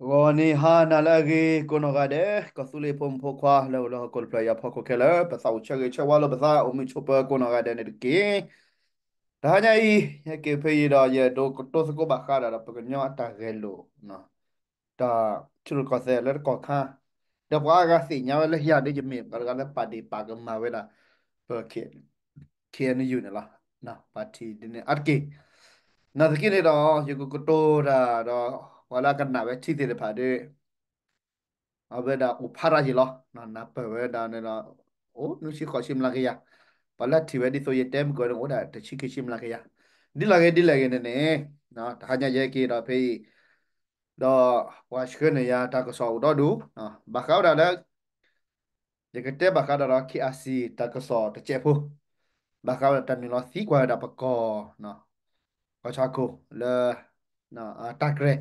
ဂီၤနံၤဟါနၤလၢအဂ့ၤ ကိးနီၢ်ဂၤဒဲး ကီၢ်သူလ့ၤဖိမုၣ်ဖိခွါလၢအိၣ်လၢဟီၣ်ခိၣ်တဖျၢၣ်အံၤအဖီခိၣ်ခဲလၢာ် ပသးအိၣ်ဆၢဂ့ၤဆၢဝါလိာ်ပသး အိၣ်မုာ်ဆိးပၢၤကိးနီၢ်ဂၤဒဲးန့ၣ်တက့ၢ်. တဟါညါအံၤ ယဟဲက့ၤဖဲအံၤဒီး ယအဲၣ်ဒိးကတိၤသကိးဘၣ်ဃးဒီး ပှၤကညီအတၢ်ဂဲၤလိာ် တၢ်ထံရူၢ်ကီၢ်သဲးလၢတကီၢ်ခါ ဒီးပှၤအါဂၤသ့ၣ်ညါဝဲလၢယၤဒီး ယမ့ၢ်ပှၤတဂၤလၢပာ်ဒ့ၣ်ပာ်ကမၣ်ဝဲဒၣ် ပ K-, K N U န့ၣ်လီၤ. ပၣ်ထံၣ်ဒ်န့ၣ်အါတက့ၢ်. နာ်သက့န့ၣ်ဒီး ယကကတိၤတၢ်ဒီး ပှၤလၢအကနၣ်ဝဲထံသ့ၣ်တဖၣ်ဒီး အဝဲဒၣ်အိၣ်ဖးရၤယံၤလီၤ. နၢ်ပၢၢ်ဝဲဒၣ်န့ၣ်ဒီး အိၣ်နွံဆံဃိးဆံမျးကယၤ, ပှၤလၢထံၣ်ဝဲဒ်သိးယတဲမုၢ်ကီၢ်န့ၣ် အိၣ်ဒၣ်တဆံခံဆံမျးကယၤ. ဒ်လဲၣ်ဂ့ၤဒ်လဲၣ်ဂ့ၤန့ၣ်န့ၣ် တဟါညါယဟဲက့ၤဒီးဖဲအံၤ ဒီးပှၤဆှၢန့ၢ်ယၤတၢ်ကစီၣ်အိၣ်ဒီဒူၣ် ဘၣ်ဃးဝဲဒၣ်လၢ ယကတဲဘၣ်ဃးဒီး K R C တၢ်ကစီၣ်တစဲးဖိ ဘၣ်ဃးဝဲဒၣ်တၢ်နုာ်လီၤသံကွၢ်ဝဲဒၣ်ပကီၢ် ကီၢ်ဆၣ်ခိၣ်လၢ တၢ်ကြဲၢ်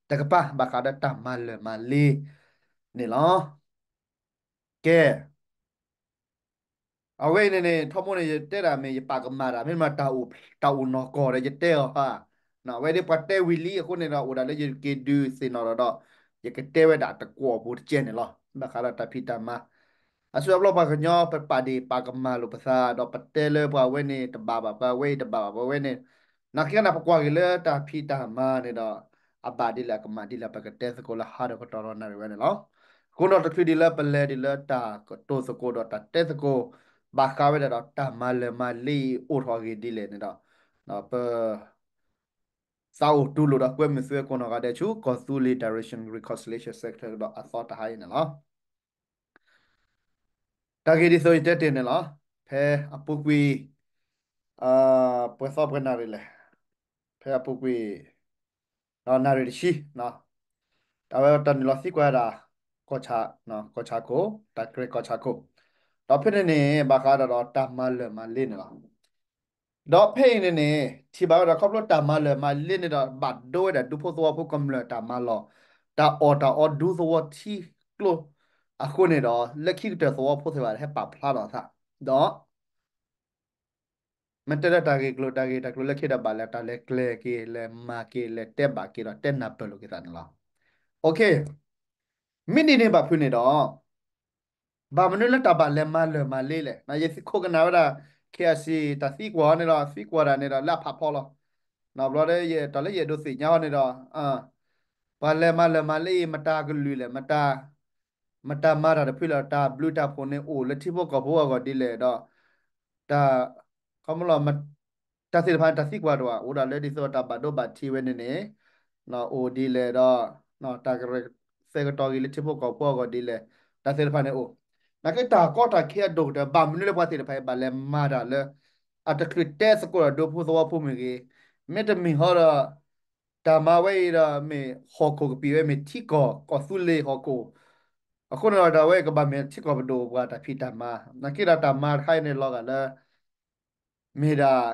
တကပၤ ဘၣ်ဃးဒီးတၢ်မၤလၢာ်မၤလ့န့ၣ်လီၤ. ကဲ အဝဲအံၤန့ၣ်န့ၣ် ထီဘိန့ၣ် ယတဲဒၣ်မ့ၢ်ယပာ်ကမၣ်တၢ် မ့တမ့ၢ် တၢ်အိၣ်နီၢ်ကီၢ်ဒီးယတဲအီၤဧါ. အဝဲဒၣ်ပှၤတဲဝံၤလံအဃိန့ၣ်ဒီး အိၣ်ဒၣ်လၢယက့ၤဒုးသ့ၣ်နီၣ်ဒီး ယကတဲဝဲဒၣ်တကွီၢ်ပူၤတကဲန့ၣ်လီၤ. ဘၣ်ဃးဒီးတၢ်ဖံးတၢ်မၤ အဆၢအဘျီပှၤကညီပပာ်ဒ့ၣ်ပာ်ကမၣ်လိာ်ပသးဒီး ပတဲလၢပှၤဝဲန့ၣ်တဘၣ်ဘၣ် ပှၤဝဲအံၤတဘၣ်ဘၣ် ပှၤဝဲန့ၣ် နာ်က့နၤပကွၢ်က့ၤလၢတၢ်ဖံးတၢ်မၤန့ၣ်ဒီး အဘၣ်ဒ်လဲၣ်အကမၣ်ဒ်လဲၣ် ပကတဲသကိးလၢဟါဒီးကတီၢ်ဒီးနၣ်ရံၣ်ဝဲန့ၣ်လီၤ. အဃိဒီးတချုးဒ်လၢပလဲၤဒ်လၢတၢ်ကတိၤသကိးဒီးတၢ်တဲသကိး ဘၣ်ဃးဝဲဒၣ်ဒီးတၢ်မၤလၢာ်မၤလ့အံၤအိၣ်ထီၣ်အဂ့ၢ်ဒ်လဲၣ်န့ၣ်ဒီး ပ သးအိၣ်တူၢ်လိာ်ဒီးကွဲမုာ်သုဝဲကိးနီၢ်ဂၤဒဲးဆူ ကီၢ်သူလ့ၤ Direction Reconciliation Center ဒီးအသီတဟါအံၤန့ၣ်လီၤ. တၢ်ဂ့ၢ်ဒ်သိးယတဲတ့ၢ်န့ၣ်လီၤ. ဖဲအပူၤကွံာ် ပှဲၤသီပှဲၤနၣ်ရံၣ်လဲၣ်, ဖဲအပူၤကွံာ် ဒီးနၣ်ရံၣ်တဆံ တၢ်ဝဲတၢ်နုာ်လီၤသံကွၢ်ဒၣ် ကီၢ်ဆၣ်, ကီၢ်ဆၣ်ခိၣ်, တၢ်ကြဲၢ်ကီၢ်ဆၣ်ခိၣ်, ဒီးဖဲန့ၣ်န့ၣ် ဘၣ်ဃးဒီးတၢ်မၤလၢာ်မၤလ့န့ၣ်လီၤ. ဒီးဖဲအံၤန့ၣ်န့ၣ် ထံၣ်ဘၣ်ဝဲဒၣ်ခီဖျိတၢ်မၤလၢာ်မၤလ့န့ၣ်ဒီး ဘၣ်ဒိဝဲဒၣ်ဒူဖိသဝီဖိကမျၢၢ်တၢ်မၤလီၢ်, တၢ်အီၣ်တၢ်အီဒူသဝီထံကျိအဃိန့ၣ်ဒီး လၢခံကတၢၢ်သဝီဖိသ့ၣ်တဖၣ်ဟဲပာ်ဖျါထီၣ်အသး, ဒီး မ့ၢ်တဲလၢတၢ်ဂ့ၢ်ကျိၤတၢ်ဂ့ၢ်တၢ်ကျိၤလၢခံဒီးဘၣ်လဲၤတၢ်လဲၤကျဲၤက့ၤ လဲၤမၤက့ၤ လဲၤတဲဘၣ်က့ၤဒီးတဲနၢ်ပၢၢ်လိာ်က့ၤသးန့ၣ်လီၤ. မ့ၢ်ဒ်န့ၣ်ဘၣ်ဖုးန့ၣ်ဒီး ဘၣ်မနုၤလၢတၢ်ဘၣ်လဲၤမၤလၢာ်မၤလ့လဲၣ်. ယသံခိၣ်ကနၣ်ဝဲဒၣ် K R C တၢ်သံကွၢ်အီၤန့ၣ်ဒီး သံကွၢ်တၢ်န့ၣ်ဒီးလၢအဖးဖီလီၤ. ဘျီဒီး တၢ်လၢယအဲၣ်ဒိးသ့ၣ်ညါအီၤန့ၣ်ဒီး ပှၤလဲၤမၤလၢာ်မၤလ့အံၤ မတၤကလုာ်လဲၣ်, မတၤမၤတၢ်တဖုလဲၣ်, တၢ်ဘျုးတၢ်ဖှိၣ်န့ၣ်အိၣ်လၢထံဖိကီၢ်ဖိအဂီၢ်ဒ်လဲၣ်ဒီး တၢ် ခီမ့ၢ်လီၤ တၢ်သ့ၣ်တဖၣ်န့ၣ် တၢ်သံကွၢ်တအိၣ်, အိၣ်ဒၣ်လၢဒ်သိးတၢ်ဘၣ်ဒိဘၣ်ထံးဝဲန့ၣ်န့ၣ် အိၣ်ဒ်လဲၣ်ဒီး တၢ်ကရၢသဲကတီၤဂ့ၤလၢထံဖိကီၢ်ဖိအဂီၢ်ဒ်လဲၣ်, တၢ်သ့ၣ်တဖၣ်န့ၣ်အိၣ်. နာ်က့တၢ်ကီတၢ်ခဲအဒိၣ်ကတၢၢ် ဘၣ်မနုၤလၢပှၤသ့ၣ်တဖၣ်အံၤဘၣ်လဲၤမၤတၢ်လၢ အတချုးတဲသကိးဒီးဒူဖိသဝီဖိမ့ၢ်ဂ့ၤ, မ့တမ့ၢ်ဟီဒီး တၢ်မၤဝဲအံၤဒီးမ့ၢ်ဟီၣ်ခိၣ်ကပံာ်ဝဲမ့ၢ်ထံကီၢ်ကီၢ်သူလ့ၤဟီၣ်ခိၣ်, အဃိန့ၣ်ဒီးတၢ်ဝဲအံၤကဘၣ်မ့ၢ်ထံကီၢ်ပဒိၣ် ပှၤတၢ်ဖံးတၢ်မၤ, နာ်က့ဒီးတၢ်မၤတခါအံၤန့ၣ်လီၤဂာ်လၢ မ့ၢ်ဒၣ်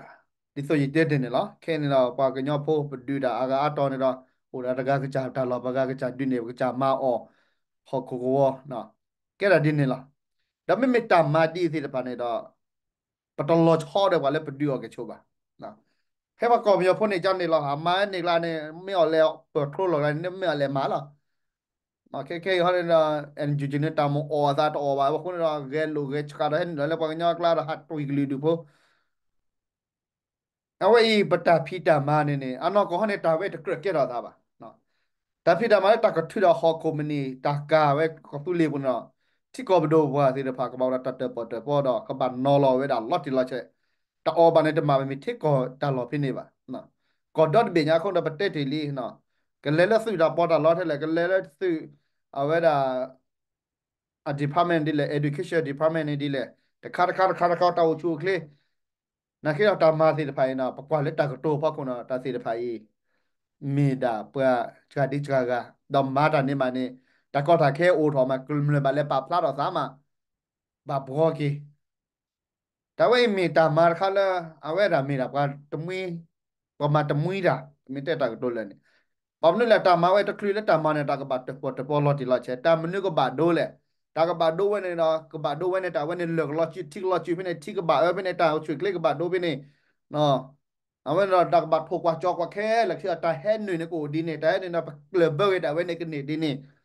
ဒ်သိးယတဲတ့ၢ်န့ၣ်လီၤ. ခဲအံၤန့ၣ်ဒီး ပှၤကညီဖိပဒုးတၢ်အါဂၤအါတီၤန့ၣ်ဒီး အိၣ်ဒီးတဂၤကစၢ်တၢ်လီၢ် ပှၤဂၤကစၢ်ဒုးန့ၢ် ပကစၢ်မၤအီၣ် ဟီၣ်ခိၣ်ကဝီၤ ကဲဒၣ်ဒ်န့ၣ်လီၤ. ဒီးမ့မ့ၢ်တၢ်မၤဒ်အံၤသ့ၣ်တဖၣ်န့ၣ်ဒီး ပတလီၤဆီဒီးပှၤလၢပဒုးအီၤကဆိးဘၣ်. ဖဲပှၤကီၢ်ပယီၤဖိန့ၣ်ကန့ၣ်လီၤ အမၤန့ၢ်ကျါန့ၣ် မ့ၢ်အီၤလဲၤပၢၢ်ချိလီၤကျါန့ၣ် မ့ၢ်အီၤလဲၤမၤလီၤ. ခဲခဲအံၤဟီန့ၣ်ဒီး NUG န့ၣ် တၢ်မၤအီၣ်အသးတအီၣ်ဘၣ် အဃိန့ၣ်ဒီး ဂဲၤလိာ်ဂဲၤဆှးဒီးဟဲနုာ်လီၤလၢပှၤကညီအကျါဒီး ဟးတွံၢ်ကလုာ်ဒူၣ်ဖိ အဝဲအံၤပတၢ်ဖံးတၢ်မၤန့ၣ်န့ၣ် အနီၢ်ကီၢ်ဟီန့ၣ် တၢ်ဝဲတကြၢးကဲထီၣ်သးဘၣ်. တၢ်ဖံးတၢ်မၤလၢတၢ်ကထုးဒီးဟီၣ်ခိၣ်မနံၤ တၢ်ကၤဝဲကီၢ်သူလ့ၤပူၤန့ၣ်ဒီး ထံကီၢ်ပဒိၣ်ပှၤသ့ၣ်တဖၣ် ကဘၣ်အိၣ်ဒီးတၢ်တၢၣ်ပီၣ်တၢၣ်ပီဒီး ကဘၣ်နီၤလီၤဝဲဒၣ်လီၤတံၢ်လီၤဆဲး, တၢ်အီၣ်ဘၣ်န့ၣ် တမ့ၢ်မ့ၢ်ထံကီၢ်တၢ်လီၢ်ဖဲန့ၣ်ဘၣ်. ကီၢ်ဒီတဘ့ၣ်ညါအဃိဒီး ပတဲတ့ၢ်လံ, ကလဲၤလၢသုးတၢ်ပီးတၢ်လီထဲလဲၣ်, ကလဲၤလၢသုး အဝဲဒၣ် အ department ဒ်လဲၣ်, education department န့ၣ်ဒ်လဲၣ်, တခါတခါတခါတခါ တၢ်အိၣ်ဆူၣ်အိၣ်ချ့, နာ်က့ဒီးတၢ်မၤသ့ၣ်တဖၣ်အံၤန့ၣ် ပကွၢ်လၢတၢ်ကတိၤဖီခိၣ်န့ၣ် တၢ်သ့ၣ်တဖၣ်အံၤ မ့ၢ်ဒၣ်ပှၤစှၤဒံစှၤဂၤ, ဒီးမၤတၢ်န့ၣ်မးန့ၣ် တၢ်ကီတၢ်ခဲအိၣ်ထီၣ်မး ကမျၢၢ်ဘၣ်လဲၤပာ်ဖျါထီၣ်သးမး ဘၣ်ဘှီက့ၤ တၢ်ဝဲအံၤမ့ၢ်တၢ်မၤတခါလၢ အဝဲဒၣ်မ့ၢ်ဒၣ်ပှၤတမှံ, ပှၤမၤတမှံတၢ်, မ့ၢ်တဲတၢ်ကတိၤလၢာ်န့ၣ်, ဘၣ်မနုၤလဲၣ် တၢ်မၤဝဲတချုးလၢတၢ်မၤန့ၣ် တၢ်ကဘၣ်တၢၣ်ပီၣ်တၢၣ်ပီလီၤတံၢ်လီၤဆဲး, တၢ်မနုၤကဘၣ်ဒိလဲၣ်, တၢ်ကဘၣ်ဒိဝဲန့ၣ်ဒီး ကဘၣ်ဒိဝဲန့ၣ် တၢ်ဝဲန့ၣ်လၢၢ်ကလီၤစု ထံကလီၤစုဖဲန့ၣ် ထံကဘၣ်အၢဖဲန့ၣ် တၢ်အိၣ်ဆူၣ်အိၣ်ချ့ကဘၣ်ဒိဖဲန့ၣ်, အဝဲန့ၣ်ဒီးတၢ်ကဘၣ်ထိၣ်ကွၢ်ကၠီကွၢ်ခဲလၢာ်ခဲဆ့ တၢ်ဟဲနုာ်န့ၣ်ကအိၣ်ဒ်န့ၣ် တၢ်ဟဲနုာ်န့ၣ် ပကျၢၢ်ဘၢက့ၤဒၣ်ဝဲန့ၣ်ကန့ၢ်ဒ်န့ၣ် ဒီး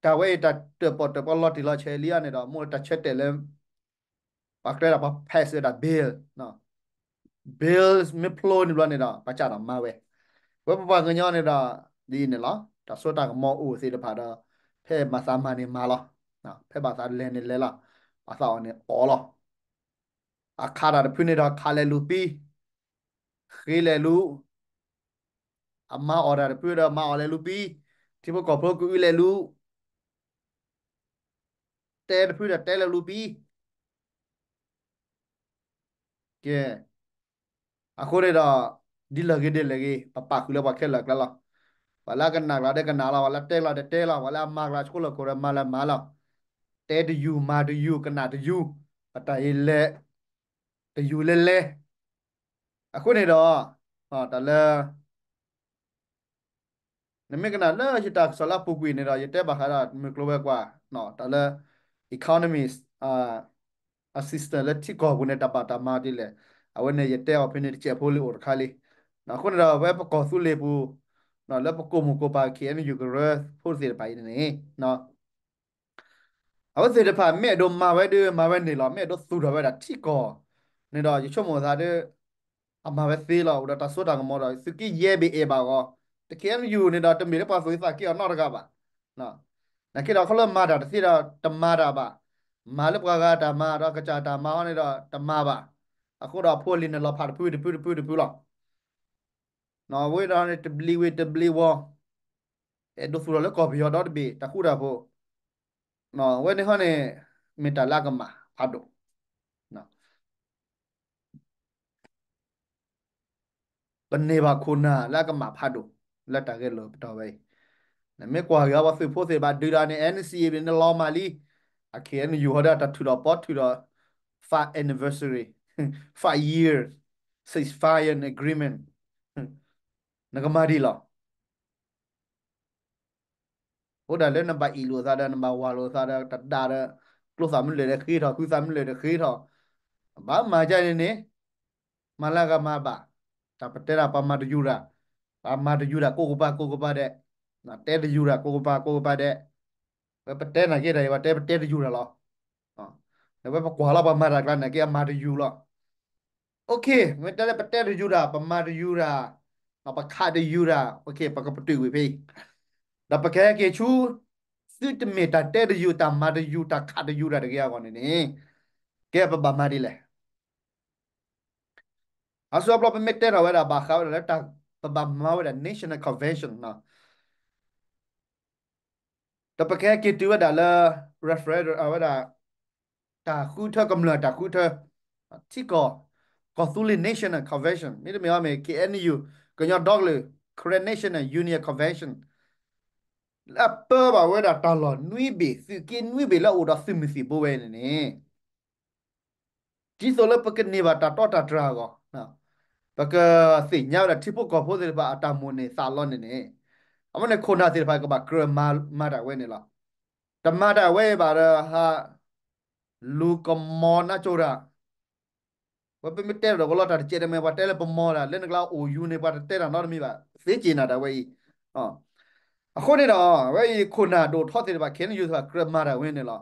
တၢ်ဝဲအံၤတၢ်တၢၣ်ပီၣ်တၢၣ်ပီလီၤတံၢ်လီၤဆဲးလံန့ၣ်ဒီး မ့ၢ်တၢ်ဆၢတဲာ်လၢ ပှၤကြၢးဒီးပှၤ pass ဝဲဒၣ် bill, bill မ့ၢ်ဖျိန့ၣ်ဘျီန့ၣ်ဒီး ပှၤကၢ်ဒီးမၤဝဲ, ဝဲပပှၤကညီန့ၣ်ဒီး ဒ်အံၤန့ၣ်လီၤ. တၢ်စိတၢ်ကမီၤအိၣ်သ့ၣ်တဖၣ်ဒီး ဖဲဘၣ်သးမၤန့ၣ်မၤလီၤ, ဖဲဘၣ်သးလဲၤန့ၣ်လဲၤလီၤ, ဘၣ်သးအီၣ်န့ၣ်အီၣ်လီၤ. အခးတၢ်တဖုန့ၣ်ဒီးခးလဲၤလူၤပံ, ဃ့လဲၤလူၤ, အမၤအီၣ်တၢ်တဖုဒီးမၤအီၣ်လဲၤလူၤပံ, ထံဖိကီၢ်ဖိကအုလဲၤလူၤ, တဲတဖုဒီးတဲလဲၤလူၤပံ, ကဲ, အဃိန့ၣ်ဒီး ဒ်လဲၣ်ဂ့ၤဒ်လဲၣ်ဂ့ၤ ပပာ်ဃုာ်လၢပှၤခဲလၢာ်အကျါလီၤ. ပှၤလၢအကနၣ်ကျါဒီးကနၣ်လီၤ, ပှၤလၢအတဲကျါဒီးတဲလီၤ, ပှၤလၢအမၤကျါဆှိလီၤခိၣ်ဒီးမၤလၢမၤလီၤ. တဲတယူၤမၤတယူၤကနၣ်တယူၤ, ပတၢ်အံၤလဲၤ တယူၤလဲၤလဲၤ. အဃိန့ၣ်ဒီး တၢ်လၢ နမ့ၢ်ကနၣ်လၢယတၢ်ကစီၣ်လၢအပူၤကွံာ်န့ၣ်ဒီး ယတဲဘၣ်ဃးဒီးမုၢ်ကျိၤဝဲၤကွာ် တၢ်လၢ economies assistance လၢထံကီၢ်ပူၤန့ၣ် တၢ်ဘၣ်တၢ်မၤဒ်လဲၣ်, အဝဲန့ၣ်ယတဲအီၤဖဲန့ၣ်တစဲးဖိလံအိၣ်တခါလံ. အဃိန့ၣ်ဒီး ဝဲပကီၢ်သူလ့ၤပူၤ လၢပကိးမုၢ်ကိးပၢ် K N U ကရၢဖိသ့ၣ်တဖၣ်အံၤန့ၣ် အဝဲသ့ၣ်တဖၣ်မ့ၢ်အဲၣ်ဒိးမၤဝဲဒီးမၤဝဲန့ၣ်လီၤ, မ့ၢ်အဲၣ်ဒိးသူၣ်ထီၣ်ဝဲဒၣ်ထံကီၢ်န့ၣ်ဒီး ယဆိကမိၣ်သးဒီး အမၤဝဲသ့လီၤ. အိၣ်ဒီးတၢ်စိတၢ်ကမီၤဒီး သုးက့ယဲၢ်ဘ့ၣ်အဲၣ်ဘၣ်အီၤ, တ K N U န့ၣ်ဒီး တမ့ၢ်လၢပှၤသူၣ်က့သးက့အီၤနီတဂၤဘၣ်. နာ်က့ဒီး ခီဖျိမၤတၢ်တသ့ဒီးတမၤတၢ်ဘၣ်, မၤလၢပှၤဂၤတၢ်မၤဒီး ကစၢ်တၢ်မၤဟီန့ၣ်ဒီးတမၤဘၣ်. အဃိဒီးအဖိအလံၤန့ၣ်လီၤဖးတဖုတဖုတဖုတဖုလီၤ. ဝဲဒီးန့ၣ် တဘျံးဝ့ၤတဘျံးဝီၤ, အဲၣ်ဒိးသူၣ်ထီၣ်လၢကီၢ်ပယီၤဒီတဘ့ၣ် တၢ်ဃူတၢ်ဖိး, ဝဲန့ၣ်ဟီန့ၣ် မ့ၢ်တၢ်လၢအကမၣ်ဖးဒိၣ်. ပန့ၢ်ဘၣ်ခိၣ်နၢ်လၢအကမၣ်ဖးဒိၣ် လၢတၢ်ဂဲၤလိာ်ပတီၢ်ဝဲအံၤ, နမ့ၢ်ကွၢ်က့ၤအီၤပှၤသုးဖိသ့ၣ်တဖၣ်ဒုးဒီးန့ၣ် N C A န့ၣ်လီၤမၢ်လံ, အ K N U ဟီဒီးတၢ်ထုးထီၣ်ပီထုးဒီး five anniversary, five year ceasefire agreement နကမၤဒ်လဲၣ်. အိၣ်ဒၣ်လၢနဘၣ်အ့ၣ်လိာ်သးဒီး နဘၣ်ဝၤလိာ်သးဒီး တဒါဒီး ကျိသၣ်မုၢ်လၢာ်ဒီးဃ့ထီၣ် ဃုသၣ်မုၢ်လၢာ်ဒီးဃ့ထီၣ်, ဘၣ်မၤဒ်န့ၣ်န့ၣ် မၤလၢဂၤမၤဘၣ်, တၢ်ပတဲဒၣ်ပှၤမၤတယူၤတၢ်, ပှၤမၤတယူၤတၢ်ကိးကပၤကိးကပၤဒဲး, တဲတယူၤတၢ်ကိးကပၤကိးကပၤဒဲး, ဝဲပတဲနာ်က့တၢ်အံၤ ပတဲပတဲတယူၤတၢ်လီၤ. ဝဲပကွၢ်လီၤပှၤမၤတၢ်ကျါနာ်က့အမၤတယူၤလီၤ. မ့ၢ်တဲလၢပတဲတယူၤတၢ် ပမၤတယူၤတၢ်, ပခးတယူၤတၢ်, ပကပတုာ်ကွံာ်ဖဲအံၤ, ဒီးပကဟဲက့ၤဆူ သုတမ့ၢ်တၢ်တဲတယူၤ တၢ်မၤတယူၤ တၢ်ခးတယူၤတၢ်တဂ့ၤအဂီၢ်န့ၣ်န့ၣ်, ကဲပဘၣ်မၤဒ်လဲၣ်. အါစုအါဘျီပမ့ၢ်တဲထီၣ်ဝဲဒၣ်ဘၣ်ဃးဝဲဒၣ်လၢ ပဘၣ်မၤဝဲဒၣ် National Convention ဒီးပကဟဲက့ၤတုၤဝဲဒၣ်လၢ referendum အဝဲဒၣ် တၢ်ဃုထၢကမျၢၢ်တၢ်ဃုထၢ ထံကီၢ် ကီၢ်သူလ့ၤ National Convention မ့တမ့ၢ်အီၤမ့ၢ် K N U ကညီဒီကလုာ် Karen National Union Convention လၢအပၢဘၣ်ဝဲဒၣ်တၢ်လီၢ်နွံဘ့ၣ် သုးက့နွံဘ့ၣ်လၢအအိၣ်ဒီးသုးမုၢ်သံၣ်ဘိဝဲန့ၣ်န့ၣ် ဒ်သိးလၢပကန့ၢ်ဘၣ်တၢ်တီတၢ်တြၢ်အဂီၢ်, ပကသ့ၣ်ညါဝဲဒၣ်ထံဖိကီၢ်ဖိသ့ၣ်တဖၣ်အတၢ်မိၣ်န့ၢ်သးလီန့ၣ်န့ၣ်, အဝဲန့ၣ်ခိၣ်နၢ်သ့ၣ်တဖၣ်ကဘၣ်ကြၢးမၤတၢ်ဝဲန့ၣ်လီၤ. တမၤတၢ်ဝဲအံၤဘၣ်ဒီး ဟး လူၤကမီၤနးကၠိတၢ်, ဝဲပမ့ၢ်တဲဒီးကလီတၢ်တကဲးတမံၤ ပှၤတဲလၢပမီၤတၢ် လၢနကျါအိၣ်ယူၤန့ၣ် ပှၤတတဲတၢ်နီတမံၤဘၣ် သ့က့ၤနၤတၢ်ဝဲအံၤ. အဃိန့ၣ်ဒီး အဝဲအံၤခိၣ်နၢ်ဒိၣ်ထီသ့ၣ်တဖၣ် ခဲအံၤ ယူၤသ့ၣ်တဖၣ်ကြၢးမၤတၢ်ဝဲန့ၣ်လီၤ.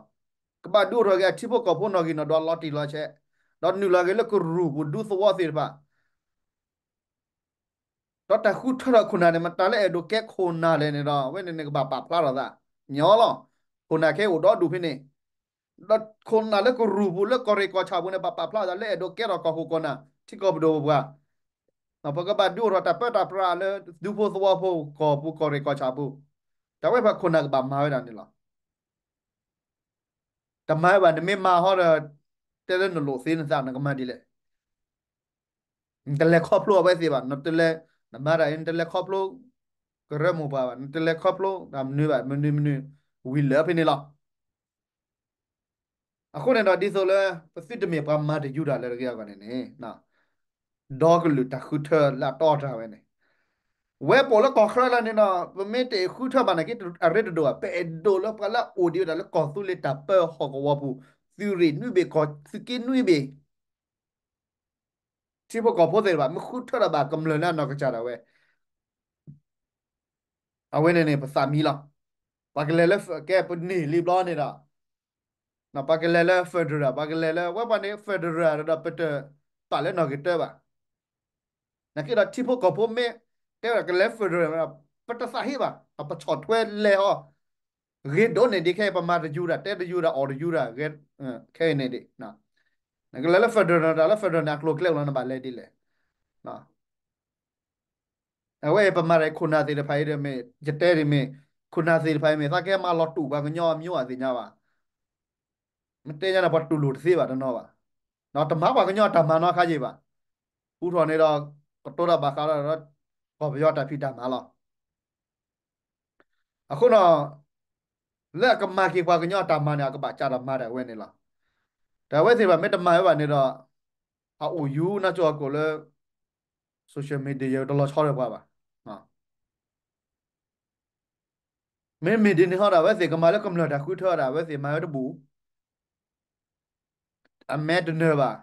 ကဘၣ်ဒုးအိၣ်ထီၣ်က့ၤအထံဖိကီၢ်ဖိနီၣ်ဂံၢ်နီၣ်ဒွးလီၤတံၢ်လီၤဆဲး, ဒီးနုာ်လီၤက့ၤလၢကရူၢ်ပူၤဒူသဝီသ့ၣ်တဖၣ် ဒီးတၢ်ဃုထၢထီၣ်ခိၣ်နၢ်န့ၣ် မတၤလၢအဲၣ်ဒိးကဲခိၣ်နၢ်လဲၣ်န့ၣ်ဒီး အဝဲန့ၣ်န့ၣ်ကဘၣ်ပာ်ဖျါထီၣ်သး ညီလီၤ. ခိၣ်နၢ်ခဲအံၤအိၣ်ဒီဒူၣ်ဖဲန့ၣ်, ဒီးခိၣ်နၢ်လၢကရူၢ်ပူၤလၢကီၢ်ရ့ၣ်ကီၢ်ဆၣ်ပူၤန့ၣ် ဘၣ်ပာ်ဖျါထီၣ်သးလၢအဲၣ်ဒိးကဲထီၣ်ကီၢ်ခိၣ်ကီၢ်နၢ် ထံကီၢ်ပဒိၣ်ပပှၢ်, ပကဘၣ်ဒုးအိၣ်ထီၣ်တၢ်ပၢတၢ်ပြးလၢဒူဖိသဝီဖိကီၢ်ပူၤကီၢ်ရ့ၣ်ကီၢ်ဆၣ်ပူၤ, တၢ်ဝဲဖဲခိၣ်နၢ်ကဘၣ်မၤဝဲဒၣ်န့ၣ်လီၤ. တမၤဘၣ် နမ့ၢ်မၤဟီဒီး တဲလၢနလိၣ်သ့နသး နကမၤဒ်လဲၣ်. နတလဲၤခီဖျိအဝဲသ့ၣ်ဘၣ်, နတလဲၤ, နမၤတၢ်အံၤ နတလဲၤခီဖျိ ကရၢမိၢ်ပှၢ်ဘၣ်, နတလဲၤခီဖျိ တၢ်မနုၤဘၣ် မနုၤမနုၤ ဝံၤလၢဖဲန့ၣ်လီၤ. အဃိန့ၣ်ဒီး ဒ်သိးလၢ ပသုတမ့ၢ်ပှၤမၤတယူၤတၢ်လၢတဂ့ၤအဂီၢ်န့ၣ်န့ၣ် ဒီကလုာ်တၢ်ဃုထၢလၢအတီအတြၢ်ဝဲန့ၣ် ဝဲပအိၣ်လၢကီၢ်ချၢလၢန့ၣ်ဒီး ပမ့ၢ်တဃုထၢဘၣ်နာ်က့ အရ့တဒိၣ်ဘၣ်, ပအဲၣ်ဒိးလၢပှၤလၢအအိၣ်ဒံးဝဲဒၣ်လၢကီၢ်သူလ့ၤတၢ်ပၢဟီၣ်ကဝီၤပူၤ သုးရ့ၣ်နွံဘ့ၣ် ကီၢ်သုးက့နွံဘ့ၣ်, ထံဖိကီၢ်ဖိသ့ၣ်တဖၣ် မ့ၢ်ဃုထၢထီၣ်ဘၣ်ကမျၢၢ်လၢအနီၢ်ကစၢ်ဒၣ်ဝဲ အဝဲန့ၣ်န့ၣ် ပသးမံလီၤ. ပှၤကလဲၤလၢ ကဲပန့ၢ်လံဘျီန့ၣ်ဒီး ပှၤကလဲၤလၢ federal ပှၤကလဲၤလၢ ဝဲပှၤန့ၣ် federal ဒီးပတပာ်လၢနီၢ်ဂ့ၤတၢဘၣ်. နာ်က့ဒီးထံဖိကီၢ်ဖိမ့ၢ် တဲဝဲဒၣ်ကလဲၤ federal ပတသးဟ့ဘၣ် ပဆီၣ်ထွဲလဲၤဟီ ဂ့ၤဒိၣ်န့ၢ်ဒံးခဲအံၤ ပမၤတယူၤဒၣ် တဲတယူၤဒၣ် အီၣ်တယူၤဒၣ် ဂ့ၤ ခဲအံၤန့ၣ်ဒံး နကလဲၤလၢ federal တၢ်လၢ federal န့ၣ် အကျိၤအကျဲအိၣ်လီၤ နဘၣ်လဲၤဒ်လဲၣ်. အဝဲအံၤပမၤတၢ်ခိၣ်နၢ်သ့ၣ်တဖၣ်အံၤဒီးမ့ၢ် ယတဲဒ်မ့ၢ် ခိၣ်နၢ်သ့ၣ်တဖၣ်အံၤမ့ၢ် သးကဲမၤလီၤတူာ်ပှၤကညီအမျိုးအသ့ၣ်ညါဘၣ်. မ့ၢ်တဲညါန့ၣ် ပှၤတူၢ်လိာ်တသ့ဘၣ်တနီၤဘၣ်. ဒီးတမၤပှၤကညီအတၢ်မၤနီတခါယံၤဘၣ်. ဃုထီၣ်န့ၣ်ဒီး ကတိၤတၢ်ဘၣ်ဃးဒီး ကီၢ်ပယီၤတၢ်ဖံးတၢ်မၤလီၤ. အဃိဒီး လၢအကမၤက့ၤပှၤကညီအတၢ်မၤန့ၣ် အကဘၣ်စးထီၣ်မၤတၢ်ဝဲန့ၣ်လီၤ. တၢ်ဝဲသ့ၣ်တဖၣ်မ့ၢ်တမၤဝဲဘၣ်န့ၣ်ဒီး အအိၣ်ယူၤနါကၠိအကိာ်လၢ social media တလီၤဆီဒီးပှၤဘၣ်. မ့မ့ၢ်ဒ်န့ၣ်ဟီဒီး အဝဲသ့ၣ်ကမၤလၢကမျၢၢ်တၢ်ဃုထၢဒၣ် အဝဲသ့ၣ်မၤဝဲတဘူၣ် အမဲတနၢၤဘၣ်.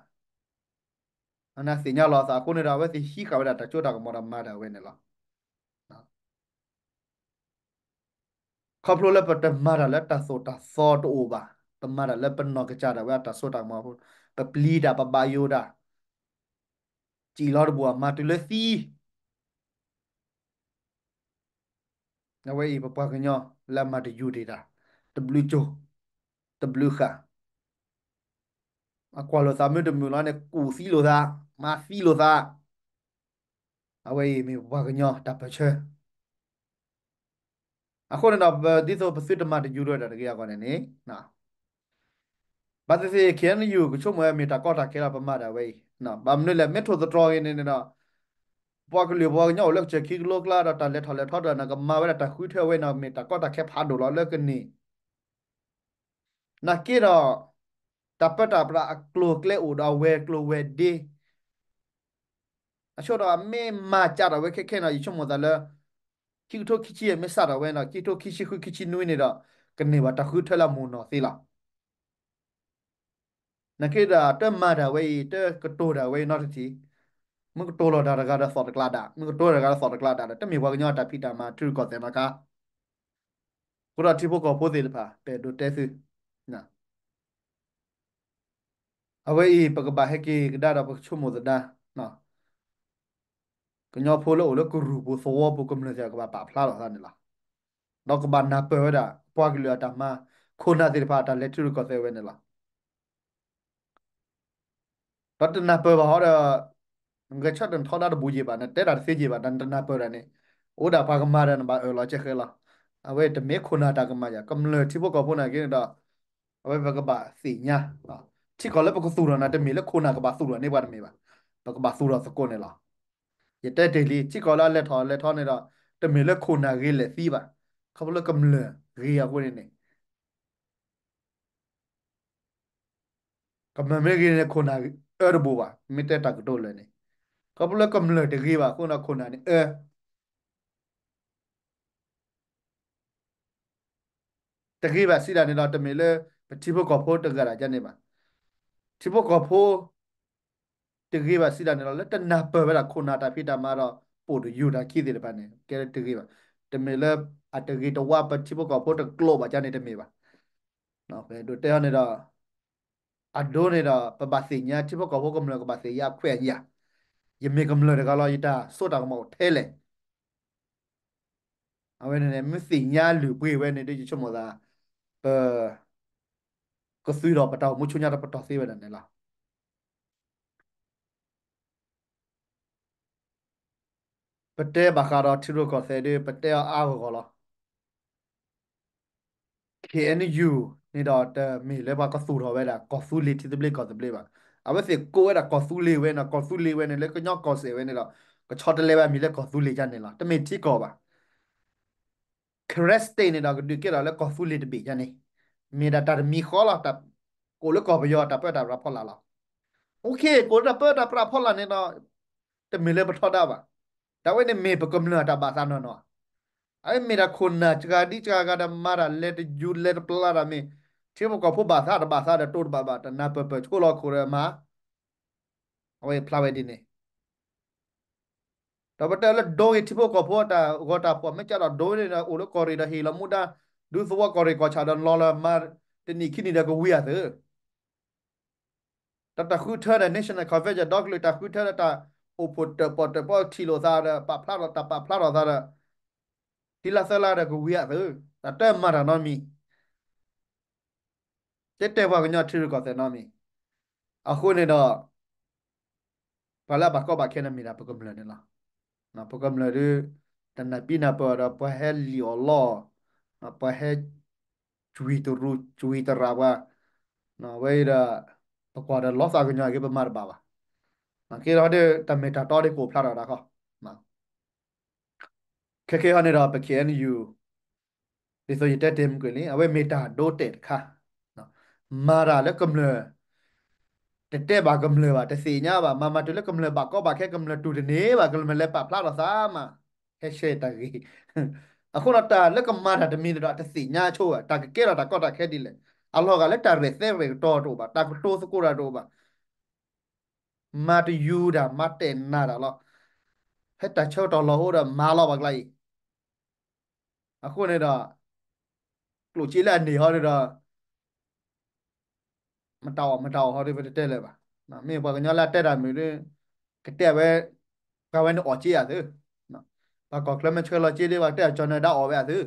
အနၢ်သ့ၣ်ညါလီၤအသးအဃိန့ၣ်ဒီး အဝဲသ့ၣ်ဟံးဃာ်ဝဲဒၣ်တၢ်စိတၢ်ကမီၤဒီးမၤတၢ်ဝဲန့ၣ်လီၤ. ခီဖျိလၢပတမၤတၢ်လၢတၢ်သိၣ်တၢ်သီတအိၣ်ဘၣ်, ပမၤတၢ်လၢပနီၢ်ကစၢ်ဒၣ်ဝဲအတၢ်စိတၢ်ကမီၤအဃိ, ပပျံၤတၢ် ပဘၣ်ယိၣ်တၢ်, စံၣ်လီၤတဘူၣ် အမၤတုၤလၢသံ အဝဲအံၤပပှၤကညီလၢအမၤတယူၤတ့ၢ်တၢ်, တဘျုးကၠိၤ, တဘျုးဃာ်, အကွၢ်လိာ်သးမုာ်တမုာ်လီၤန့ၣ် ကူၣ်သံလိာ်သး, မၤသံလိာ်သး, အဝဲအံၤမ့ၢ်ပပှၤကညီတၢ်ပၢၢ်ဆၢ အဃိန့ၣ်ဒီး ဒ်သိးပသုတမၤတယူၤလၢတၢ်တဂ့ၤအဂီၢ်န့ၣ်န့ၣ်, ဘၣ်သ့ၣ်သ့ၣ် ခ့ၣ်အဲၣ်ယူၣ် ကဆိကမိၣ်ဝဲမ့ၢ်တၢ်ကီတၢ်ခဲလီၤ ပမၤဒၣ်ဝဲအံၤ, ဘၣ်မနုၤလဲၣ် မ့ၢ်ထိၣ်သတြီၤဂ့ၤန့ၣ်န့ၣ်ဒီး ပှၤကလုာ်ပှၤကညီအိၣ်လၢကစၢၢ်ခံကလိကျါဒီး တၢ်လဲၤထီၣ်လဲၤထီဒီး နကမၤဝဲဒၣ်တၢ်ဃုထၢဝဲန့ၣ် မ့ၢ်တၢ်ကီတၢ်ခဲဖးဒိၣ်လီၤလၢကန့ၢ် နာ်က့ဒီး တၢ်ပၢတၢ်ပြးအကျိၤအကျဲအိၣ်ဒီးအဝဲၤကျိၤဝဲၤဒ့, အဆိဒီးမ့ၢ်မၤစးထီၣ်ဝဲခဲခဲန့ၣ် ယဆိကမိၣ်သးလၢ ခံကထိခံဆံယဲၢ်မ့ၢ်စးထီၣ်ဝဲန့ၣ်ဒီး ခံကထိခံဆံဃုခံဆံနွံန့ၣ်ဒီး ကန့ၢ်ဘၣ်တၢ်ဃုထၢလၢအမိၢ်နီၢ်သ့လီၤ. နာ်က့ဒီး တမၤတၢ်ဝဲအံၤ တကတိၤတၢ်ဝဲအံၤနီတထံၣ်, မ့ၢ်ကတိၤလီၤတၢ်တဂၤဒီးသီၣ်တကျးဒၣ်, မ့ၢ်ကတိၤတၢ်တဂၤဒီးသီၣ်တကျးဒၣ်ဒီး တမ့ၢ်ပှၤကညီအတၢ်ဖံးတၢ်မၤထံရူၢ်ကီၢ်သဲးနီတခါ အဃိဒီးထံဖိကီၢ်ဖိသ့ၣ်တဖၣ် ပအဲၣ်ဒိးတဲသု, အဝဲအံၤ ပကဘၣ်ဟဲက့ၤကဒါဒီးပကဆိကမိၣ်သဒါ, ကညီဖိလၢအိၣ်လၢကရူၢ်ပူၤသဝီပူၤကမျၢၢ်သ့ၣ်တဖၣ်ကဘၣ်ပာ်ဖျါထီၣ်သးန့ၣ်လီၤ. ဒီးကဘၣ်နၢ်ပၢၢ်ဝဲဒၣ် ပှၤကလုာ်အတၢ်မၤ, ခိၣ်နၢ်သ့ၣ်တဖၣ်အတၢ်လဲၤထံရူၢ်ကီၢ်သဲးဝဲန့ၣ်လီၤ. ဒီးတနၢ်ပၢၢ်ဘၣ်ဟီဒီး ဂဲၤဆၢထၢၣ်ထီဒါတဘူးယံၤဘၣ်, နတဲတၢ်တသ့ယံၤဘၣ်, နတနၢ်ပၢၢ်ဒၣ်န့ၣ်, အိၣ်ဒၣ်ပှၤကမၤဒီးနဘၣ်အၢၣ်လီၤကဲဃဲလီၤ. အဝဲတမ့ၢ်ခိၣ်နၢ်တၢ်ကမၣ်ယၤ, ကမျၢၢ်ထံဖိကီၢ်ဖိနာ်က့န့ၣ်ဒီး အဝဲပကဘၣ်သ့ၣ်ညါ, ထံကီၢ်လၢပကသူၣ်ထီၣ်န့ၣ် တမ့ၢ်လၢခိၣ်နၢ်ကဘၣ်သူၣ်ထီၣ်န့ၢ်ပှၤတမ့ၢ်ဘၣ်, ပကဘၣ်သူၣ်ထီၣ်သကိးန့ၣ်လီၤ. ယတဲတ့ၢ်လံ, ထံကီၢ်လၢအလဲၤထီၣ်လဲၤထီန့ၣ်ဒီး တမ့ၢ်လၢခိၣ်နၢ်ဂ့ၤလဲၣ်သံဘၣ်, ခီဖျိလၢကမျၢၢ်ဂ့ၤအဃိန့ၣ်န့ၣ် ကမျၢၢ်မ့ၢ်ဂ့ၤန့ၣ် ခိၣ်နၢ်အၢတဘူးဘၣ်, မ့ၢ်တဲတၢ်ကတိၤလၢာ်န့ၣ်, ခီဖျိလၢကမျၢၢ်တဂ့ၤဘၣ်အဃိန့ၣ် ခိၣ်နၢ်န့ၣ်အၢ တဂ့ၤဘၣ်စံးဒၣ်န့ၣ်ဒီး တမ့ၢ်လၢ ပထံဖိကီၢ်ဖိတဂၤဒၣ်ကန့ၣ်ဘၣ်. ထံဖိကီၢ်ဖိ တဂ့ၤဘၣ်စံးဒၣ်န့ၣ်ဒီး လၢတနၢ်ပၢၢ်ဝဲဒၣ်ခိၣ်နၢ်တၢ်ဖံးတၢ်မၤဒီး ပိာ်တယူၢ်တၢ်ခံသ့ၣ်တဖၣ်န့ၣ် ကဲလၢတဂ့ၤဘၣ်. တမ့ၢ်လၢအတဂ့ၤတဝါ ပထံဖိကီၢ်ဖိတကျိာ်ဘၣ်ကန့ၣ်တမ့ၢ်ဘၣ်. ပအဲၣ်ဒိးတဲအီၤန့ၣ်ဒီး အဒိန့ၣ်ဒီး ပဘၣ်သ့ၣ်ညါ ထံဖိကီၢ်ဖိကမျၢၢ်ကဘၣ်သ့ၣ်ညါအခွဲးအယာ်, ယမ့ၢ်ကမျၢၢ်တဂၤလီၤ ယတၢ်စိတၢ်ကမီၤအိၣ်ထဲလဲၣ်. အဝဲန့ၣ်န့ၣ် မ့ၢ်သ့ၣ်ညါလုၢ်ပှ့ၤဝဲန့ၣ်ဒီး ယဆိကမိၣ်သး ပ ကသုဒီးပတၢ်အိၣ်မူဆူညါတပတီၢ်သ့ဝဲဒၣ်န့ၣ်လီၤ. ပတဲဘၣ်ဃးဒီးထံရူၢ်ကီၢ်သဲးဒီး ပတဲအီၤအါဂီၢ်ဂီၢ်လီၤ. ခ့ၣ်အဲၣ်ယူၣ်န့ၣ်ဒီး တမ့ၢ်လၢပှၤကသူၣ်ထီၣ်ဝဲဒၣ် ကီၢ်သူလ့ၤထံသဘျ့ကီၢ်သဘျ့ဘၣ်. အဝဲသ့ၣ်ကိးဝဲဒၣ်ကီၢ်သူလ့ၤဝဲန့ၣ်, ကီၢ်သူလ့ၤဝဲန့ၣ် လၢကညီကီၢ်စဲၣ်ဝဲန့ၣ်ဒီး ကဆီတလဲဝဲအမံၤလၢကီၢ်သူလ့ၤဒ်န့ၣ်လီၤ. တမ့ၢ်ထံကီၢ်ဘၣ်. Karen State န့ၣ်ဒီး ကဒုးကဲထီၣ်လၢကီၢ်သူလ့ၤတဘ့ၣ်ဒ်န့ၣ်, မ့ၢ်ဒၣ်တၢ်တမံၤဃီလီၤ. ကိးလၢကီၢ်ပယီၤတၢ်ပၢတၢ်ပြးဖီလာ်လီၤ. အိၣ်ခ့ ကိးလၢတၢ်ပၢတၢ်ပြးဖီလာ်န့ၣ်ဒီး တမ့ၢ်လၢပထီဒါဘၣ်. တၢ်ဝဲန့ၣ်မ့ၢ်ပကမျၢၢ်တၢ်ဘၣ်သးနီၢ်နီၢ်, အဝဲမ့ၢ်ဒၣ်ခိၣ်နၢ်စှၤဒ်စှၤဂၤဒီး မၤတၢ်လဲၤတယူၤလဲၤတပျၢ်တၢ်မ့ၢ် ထံဖိကီၢ်ဖိဘၣ်သးတဘၣ်သးဒီး တိၢ်တဘၣ်ဘၣ် တနၢ်ပၢၢ်ပၢၢ်ဆိလီၤခိၣ်ဒီးမၤ အဝဲဖျါဝဲဒ်န့ၣ်, ဒီးပတဲလၢဒိဂ့ၤထံဖိကီၢ်ဖိတၢ်ဂီၤတၢ်ဖှီၣ် မ့ၢ်ကဒီးဒိန့ၣ်ဒီး အိၣ်လၢကီၢ်ရ့ၣ်ဒီးဟ့ၣ်လီၤမူဒါ ဒုးသဝီကီၢ်ရ့ၣ်ကီၢ်ဆၣ်ဒီးလီၤလၢမၤတနံၣ်ခံနံၣ်ဒီးကဝံၤအသု တၢ်တၢ်ဃုထၢဒီး National Convention ဒီကလုာ်တၢ်ဃုထၢဒီးတၢ်အိၣ်ဖှိၣ်တၢၣ်ပီၣ်တၢၣ်ပီထံၣ်လိာ်သးဒီး ပာ်ဖျါထီၣ်တၢ်ပာ်ဖျါထီၣ်သးဒီး ခံလါသၢလါဒီးကဝံၤအသု တၢ်တမၤတၢ်နီတမံၤ တဲတဲပှၤကညီထံရူၢ်ကီၢ်သဲးနီတမံၤ အဃိန့ၣ်ဒီး ပှၤလၢအဘၣ်ကီဘၣ်ခဲန့ၣ်မ့ၢ်ဒၣ်ပကမျၢၢ်န့ၣ်လီၤ. ပကမျၢၢ်ဒုး တနၢ်ပံနၢ်ပၢၢ်အီၤဒီး ပှၤဟဲလံၣ်အီၣ်လီအီၤ, ပှၤဟဲ ကွံတရူးကွံတရၣ်ပှၤ, ဝဲအံၤဒီး ပကွၢ်ဒီးလီသးကညီၤအဂ့ၢ် ပမၤတဘၣ်ဘၣ်. က့ဒီးဒ်တၢ်မ့ၢ်တၢ်တီဒ်ကအိၣ်ဖျါထီၣ်ဒၣ်ခီ ခဲကဲဟီန့ၣ်ဒီး ပ K N U ဒ်သိးယတဲတ့ၢ်မုၢ်ကွံာ်လံ အဝဲမ့ၢ်တၢ်ဒိတဲာ်တခါ, မၤတၢ်လၢကမျၢၢ် တတဲဘၣ်ကမျၢၢ်ဘၣ် တသ့ၣ်ညါဘၣ် မၤမၤတုၤလၢကမျၢၢ်ဘၣ်ကီဘၣ်ခဲ ကမျၢၢ်တူၢ်တန့ၢ်ဘၣ် ကမျၢၢ်လဲၤပာ်ဖျါထီၣ်သးမး ဟဲရှဲတၢ်ဂ့ၢ် အဃိဒီးတၢ်လၢကမၤတၢ်တမံၤန့ၣ်ဒီး တသ့ၣ်ညါဆိဘၣ် တၢ်ကကဲထီၣ်တၢ်ကီတၢ်ခဲဒ်လဲၣ် အလီၢ်ဂၤလၢတၢ်ရဲၣ်သဲရဲၣ်ကတီၤတအိၣ်ဘၣ် တၢ်ကတိၤသကိးတၢ်တအိၣ်ဘၣ် မၤတယူၤတၢ် မၤတဲာ်နၤတၢ်လီၤ. ဖဲတၢ်ဆၢကတီၢ်လီၤဟိဒီးမၤလီၤပှၤကျါအံၤ, အဃိန့ၣ်ဒီး ကျိၣ်စ့လၢအန့ၢ်ဟီန့ၣ်ဒီး မတၤအီၣ်မတၤအီၣ်ဟီဒီး ပတတဲလၢၤဘၣ်. မ့ၢ်ပှၤကညီလၢအတဲတၢ်မုာ်ဒီး ကတဲဝဲ ပှၤဝဲန့ၣ်အီၣ်စ့အသု, ပှၤကီၢ်ချၢမ့ၢ်ဆှၢလီၤစ့ဒီး ပှၤတဲအီၤကၠီၤနၢၤဒါအီၣ်ဝဲအသု,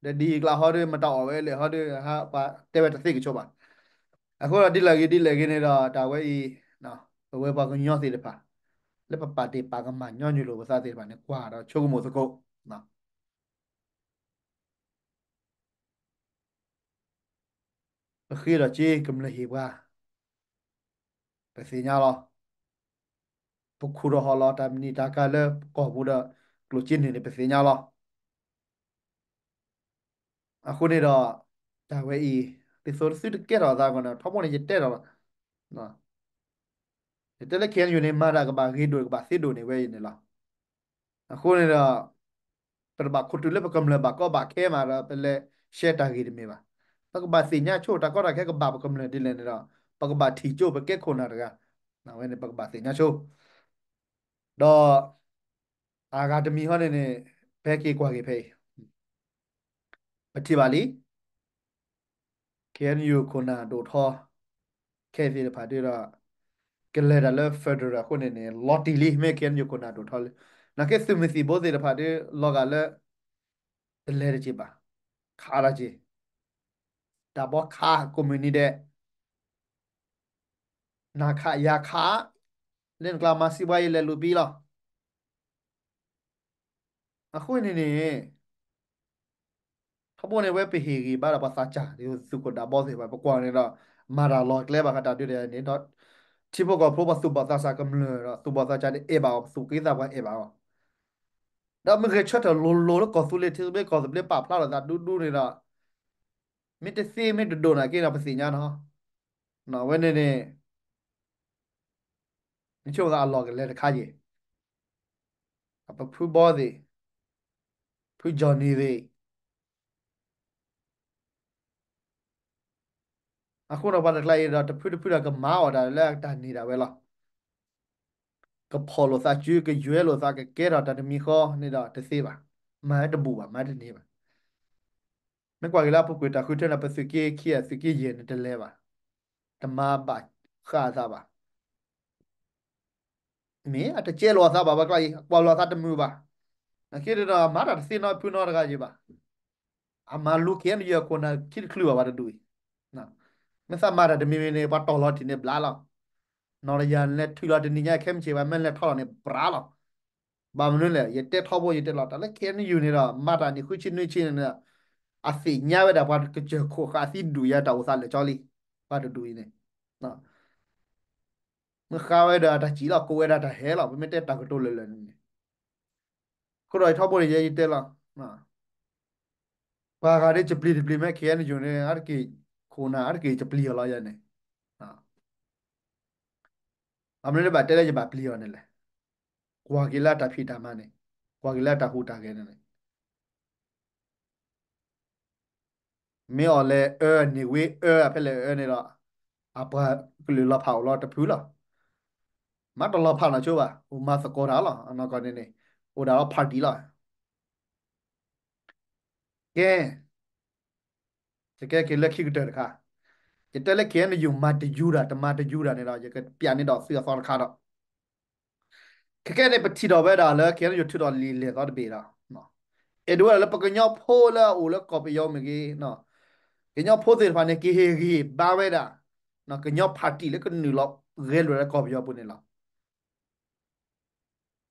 ဒီးဒ်အံၤကျါဟီဒီး မတၤအီၣ်ဝဲလဲၣ်ဟီဒီး ပှၤတဲဝဲတသ့ကဆိဘၣ်. အဃိဒီးဒ်လဲၣ်ဂ့ၤဒ်လဲၣ်ဂ့ၤန့ၣ်ဒီး တၢ်ဝဲအံၤ ပဝဲပှၤကညီသ့ၣ်တဖၣ် လၢပပာ်တ့ၢ်ပာ်ကမၣ်ညီနုၢ်လိာ်ပသးသ့ၣ်တဖၣ်န့ၣ် ကွၢ်ဒီးဆိကမိၣ်သကိး ပဃ့ဒီးစ့ကမျၢၢ်ဟ့ၣ်ပှၤ, ပသ့ၣ်ညါလီၤ. ပခူၣ်ထီၣ်ဟီၣ်လီၤတၢ်မနံၤတၢ်ကၤလၢကီၢ်ပူၤဒီး ကျိၣ်စ့န့ၢ်န့ၣ် ပသ့ၣ်ညါလီၤ. အဃိန့ၣ်ဒီး တၢ်ဝဲအံၤ ဒ်သိးသုတကဲထီၣ်သးကီးန့ၣ် ထီဘိန့ၣ်ယတဲထီၣ်လီၤ. ယတဲလၢ K N U န့ၣ် မၤတၢ်ကဘၣ်ဂ့ၤဒိၣ်ကဘၣ်သ့ဒိၣ်န့ၣ်ဝဲအံၤန့ၣ်လီၤ. အဃိန့ၣ်ဒီး ပတဘၣ်ခိၣ်တုၤလၢပကမျၢၢ်ဘၣ်ကီဘၣ်ခဲမးဒီး ပလဲၤရှဲတၢ်ဂ့ၢ်တမ့ၢ်ဘၣ်. ပကဘၣ်သ့ၣ်ညါဆိ တၢ်ကီတၢ်ခဲကဘၣ်ပကမျၢၢ်ဒ်လဲၣ်န့ၣ်ဒီး ပကဘၣ်ထံၣ်ကၠိ ပကဲခိၣ်နၢ်တဂၤ, အဝဲန့ၣ်ပကဘၣ်သ့ၣ်ညါဆိ ဒီး အဂၤတမံၤဟီန့ၣ်န့ၣ် ဖဲက့ၤကွၢ်က့ၤဖဲအံၤ ပထံၣ်ဘၣ်လံ K N U ခိၣ်နၢ်ဒိၣ်ထီ ခဲအံၤသ့ၣ်တဖၣ်ဒ်ဒီး ကလဲၤတၢ်လၢ federal အဃိန့ၣ်န့ၣ် လီၤတံၢ်လံ မ့ၢ် K N U ခိၣ်နၢ်ဒိၣ်ထီလံ. နာ်က့သုးမုၢ်သံၣ်ဘိသ့ၣ်တဖၣ်ဒ် လီၤဂာ်လၢ တလဲၤတက့ၤဘၣ်, ခးတၢ်က့ၤ, တၢ်ဘီခး ကိးမုၢ်နံၤဒဲး နၤခးယၤခး, လၢနကျါမၤစံးဘှါယလဲၤလူၤပံလီၤ. အဃိန့ၣ်န့ၣ် ထီဘိန့ၣ်ဝဲပဟ့ၣ်ဂံၢ်ဘါဒီးပှၤသးစၢ် ဒ်သိးသုးခိၣ်ဒၢဘီသ့ၣ်တဖၣ် ပကွၢ်န့ၣ်ဒီး မၤတၢ်လီၤကျဲဘၣ်ဃးတၢ်ဒုးတၢ်ယၤန့ၣ်ဒီး ထံဖိကီၢ်ဖိပှၤသူၣ်ဘီၣ်သးစၢ်ကမျၢၢ်ဒီး သူၣ်ဘီၣ်သးစၢ်န့ၣ်အဲၣ်ဘၣ်အီၤ ပသူၣ်က့သးပှၤအဲၣ်ဘၣ်အီၤ ဒီးမ့ၢ်ဂဲၤဆၢထၢၣ်လိၤလိၤလၢကီၢ်သူလ့ၤထံသဘျ့ ကီၢ်သဘျ့ပာ်ဖျါထီၣ်သးဒူဒူန့ၣ်ဒီး မ့ၢ်တသ့မ့ၢ်တဒိၣ်နာ်က့ဒီး ပသ့ၣ်ညါနီၤ. ဝဲန့ၣ်န့ၣ် နဆိကမိၣ်သးအလီၢ်ကလဲၤတခါယဲၢ်, ပဖုဘီသ့ၣ်, ဖုကၠီၣ်နံၤသ့ၣ် အဃိန့ၣ် ပှၤတကျါအံၤဒီး တဖုတဖုဒီးကမၤအီၣ်တၢ်လၢအတၢ်န့ၢ်ဒၣ်ဝဲလီၤ. ကဖီၣ်လိာ်သးစု ကယွဲလိာ်သး ကကဲထီၣ်တၢ်တမံၤဃီန့ၣ်ဒီး တသ့ဘၣ်. မၤတဘူၣ်ဘၣ် မၤတန့ၢ်ဘၣ်. မ့ၢ်ကွၢ်က့ၤလၢအပူၤကွံာ်တၢ်ဃုထၢန့ၣ် ပသုးက့ခံ အသုးက့ယဲၢ်န့ၣ်တလဲၤဘၣ်. တမၤဘၣ်ဃးအသးဘၣ်. မ့ၢ်အတကဲလိာ်အသးဘၣ် ပှၤကျါအံၤ ကွၢ်လိာ်သးတမုာ်ဘၣ်. နာ်က့ဒီး မၤတၢ်တသ့နီတဖုနီတဂၤယံၤဘၣ်. အမၤလူၤက့ၤနယၢၢ်ခိၣ်နၢ်ခံတချုးဘၣ် ပှၤတဒူၣ်အံၤ. မ့ၢ်သးမၤတၢ်တမံၤမံၤန့ၣ် ပှၤတီၢ်လီၤထံးန့ၣ်ဘျါလီၤ. နီၢ်တယၤလဲၤထုးလီၤတနံၤညါ ခဲမုၢ်ဆ့ၣ် ပှၤမ့ၢ်လဲၤထီၣ်လီၤန့ၣ်ဘျါလီၤ. ဘၣ်မနုၤလဲၣ် ယတဲထီဘိ ယတဲလီၤ တၢ်လၢ K N U န့ၣ်ဒီး မၤတၢ်နံၣ်ဃုဆံနွံဆံန့ၣ်ဒီး အသ့ၣ်ညါဝဲဒၣ်ပှၤကစၢၢ်ခိၣ်ဃာ်သံဒူၣ်ယၤတၢ်အိၣ်သးလၢာ်ကၠီလံ. ပှၤတဒူၣ်အံၤန့ၣ် မ့ၢ်ဃါဝဲဒီးတၢ်စံၣ်လီၤ ကိးဝဲဒၣ်တၢ်ဟဲလီၤ ပမ့ၢ်တဲတၢ်ကတိၤလၢာ်လၢာ်န့ၣ်န့ၣ် အဃိဒီးယထီဘိန့ၣ် ယဲယတဲလီၤ ပှၤဂၤဒ်ကပျံၤတပျံၤမ့ၢ် K N U န့ၣ် အါတက့ၢ် ခိၣ်နၢ်အါတက့ၢ်ကပျံၤအီၤလီၤယၤန့ၣ် အမနုၤလၢဘၣ်တဲလၢယဘၣ်ပျံၤအီၤန့ၣ်လဲၣ်. ကွၢ်က့ၤလၢတၢ်ဖံးတၢ်မၤန့ၣ် ကွၢ်က့ၤလၢတၢ်ဟူးတၢ်ဂဲၤန့ၣ်န့ၣ် မ့ၢ်အီၤလဲၤအၢန့ၣ်ဝ့အၢဖဲလဲၣ်အၢန့ၣ်ဒီး အပှၤကလုာ်လီၤဖးအိၣ်လီၤတဖုလီၤ. မၤတလီၤဖးနီၢ်ဆိဘၣ် အိၣ်မၤသကိးတၢ်လီၤ အနီၢ်ကီၢ်န့ၣ်န့ၣ် အိၣ်ဒၣ်လီၤ party လီၤ. ကဲ, ယကဲက့ၤလၢခံကတၢၢ်တခါ, ယတဲလၢ K N U မၤတယူၤတၢ် တမၤတယူၤတၢ်န့ၣ်ဒီး ယကပျးန့ၢ်ဒီးသုအသီတခါဒီး ခဲကဲန့ၣ် ပထံၣ်ထီၣ်ဝဲဒၣ်လၢ K N U ထုးထီၣ်လံာ်လဲၢ်သီတဘ့ၣ်ဒီး အဲၣ်ဒိးဝဲဒၣ်လၢပကညီဖိလၢအအိၣ်လၢကီၢ်ပယီၤမ့ၢ်ဂ့ၤ, ကညီဖိသ့ၣ်တဖၣ်န့ၣ် ကဟ့ၣ်ဂံၢ်ဘါဝဲဒၣ် ကညီ party လၢကနုာ်လီၤဂဲၤလိာ်လၢကီၢ်ပယီၤပူၤန့ၣ်လီၤ.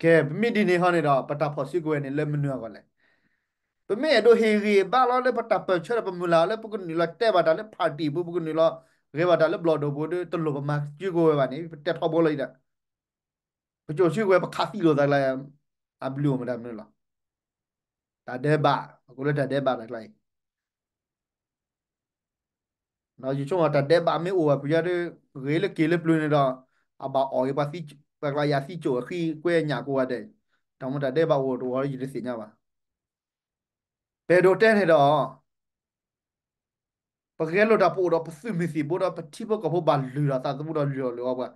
ကဲ, ပမ့ၢ်ဒ်န့ၣ်ဟီန့ၣ်ဒီး ပတၢ်ဖီၣ်စုကဝဲၤန့ၣ် လၢမနုၤအဂီၢ်လဲၣ်. ပမ့ၢ်အဲၣ်ဒိးဟ့ၣ်ဂံၢ်ဘါလီၤလၢပတၢ်ပၢၢ်ဆၢဒီးပမုၢ်လၢ်လၢပကနုာ်လီၤတဲဘၣ်တၢ်လၢ party ပူၤ ပကနုာ်လီၤဂဲၤဘၣ်တၢ်လၢဘျီၣ်ဒိၣ်ပူၤဒီး တလိၣ်ပမၤစုကဝဲၤဘၣ်န့ၣ် ပတဲထီဘိလီၤအံၤဒီး ပကၠိၣ်စုကဝဲၤ ပခးသံလိာ်သးကျါ အဘျုးအိၣ်မတၤမနုၤလီၤ. တၢ်ဒဲးဘး, အဃိလၢတၢ်ဒဲးဘးတၢ်ကျါအံၤ ဒီးယဆိကမိၣ်တၢ်ဒဲးဘးမ့ၢ်အိၣ်ဘၣ်ဖုးယါဒီး ဂ့ၤလၢက့ၤလၢပျုၤန့ၣ်ဒီး အဘၣ်အီၣ်က့ၤပှၤကျါယၤသံကၠိၣ်အဃံကွဲညၣ်ကိးဂၤဒဲး, တၢ်မ့ၢ်တၢ်ဒဲးဘးအိၣ်တအိၣ်ယတသ့ၣ်ညါဘၣ်. ပအဲၣ်ဒိးတဲန့ၣ်ဒီး ပဂဲၤလိာ်တၢ်ပအိၣ်ဒီးပသုးမုၢ်သံၣ်ဘိဒီး ပထံဖိကီၢ်ဖိဘၣ်လုၢ်ထီၣ်သးသမူဒီးလုၢ်ထီၣ်လၢအီၤပှၤ,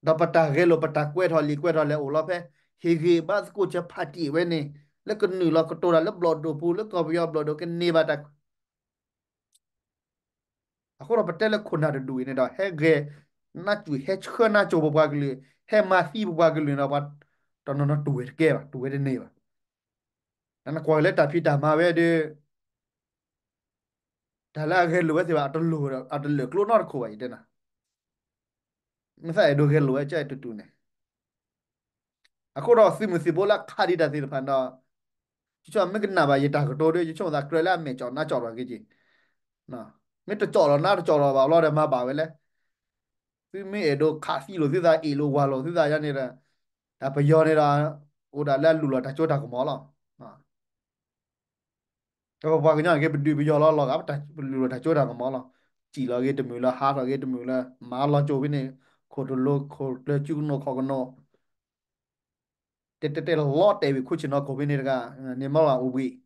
ဒီးပတၢ်ဂဲၤလိာ်ပတၢ်ကွဲးထီၣ်လံာ်ကွဲးထီၣ်လဲၣ်အိၣ်လီၤဖဲ ဟ့ၣ်ဂံၢ်ဘါသကိးစၢၤ party ဝဲန့ၣ် လၢကနုာ်လီၤကတိၤတၢ်လၢဘျီၣ်ဒိၣ်ပူၤ လၢကီၢ်ပယီၤဘျီၣ်ဒိၣ်ကန့ၢ်ဘၣ်တၢ် အဃိဒီးပတဲလၢခိၣ်နၢ်တဒူၣ်အံၤန့ၣ်ဒီး ဟဲဂဲၤနါကွံာ် ဟဲဆှၢနါစိၤပပှၤကလုာ် ဟဲမၤသံပပှၤကလုာ်န့ၣ်ဒီး ပှၤတနီၤနီၤတူၢ်ဝဲတကဲဘၣ် တူၢ်ဝဲတန့ၢ်ဘၣ်. နကွၢ်လၢတၢ်ဖံးတၢ်မၤဝဲဒီး တၢ်လၢအဂဲၤလိာ်ဝဲသ့ၣ်ဘၣ် အတလိၣ်ကျိနီတခိၣ်ဘၣ် ယတဲနၤ မ့ၢ်သးအဲၣ်ဒိးဂဲၤလိာ်ဝဲကဲတူတူန့ၣ် အဃိဒီးသုးမုၢ်သံၣ်ဘိလၢအခးဒံးတၢ်သ့ၣ်တဖၣ်ဒီး ယဆိကမိၣ်မ့ၢ်ကနၣ်ဘၣ်ယတၢ်ကတိၤဒီး ယဆိကမိၣ်သးကြၢးလၢအမဲာ်ကၠီၣ်နါကၠီၣ်ထီၣ်က့ၤက့ၤ မ့ၢ်တကၠီၣ်လီၤနါတကၠီၣ်လီၤဘၣ်လီၤဒီးမၤဘၣ်ဝဲလဲၣ်. သုမ့ၢ်အဲၣ်ဒိးခးသံလိာ်သုသး အ့ၣ်လိာ်ဝၤလိာ်သုသးယါန့ၣ်ဒီး တၢ်ပယီၤန့ၣ်ဒီး အိၣ်ဒၣ်လၢအလူၤလီၤတၢ်စိတၢ်ကမီၤလီၤ. ပပှၤကညီန့ၣ်က့ ပဒုးပယီၤလီၤလီၤဂာ် ပလူၤလီၤတၢ်စိတၢ်ကမီၤလီၤ. စံၣ်လီၤဂ့ၤတမုာ်လၢ ဟးထီၣ်ဂ့ၤတမုာ်လၢ မၤလီၤကၠိဖဲန့ၣ် ခိၣ်တလိၤ ခိၣ်ကျၢၢ် စုကနိၣ်ခီၣ်ကနိၣ် တဲတဲတဲလီၤတဲာ်ဝံၤ ခိၣ်ဆ့ၣ်နီၤခိၣ်ဖဲန့ၣ်တဂၤ န့ၣ်မ့ၢ်လီၤအိၣ်ဘှံး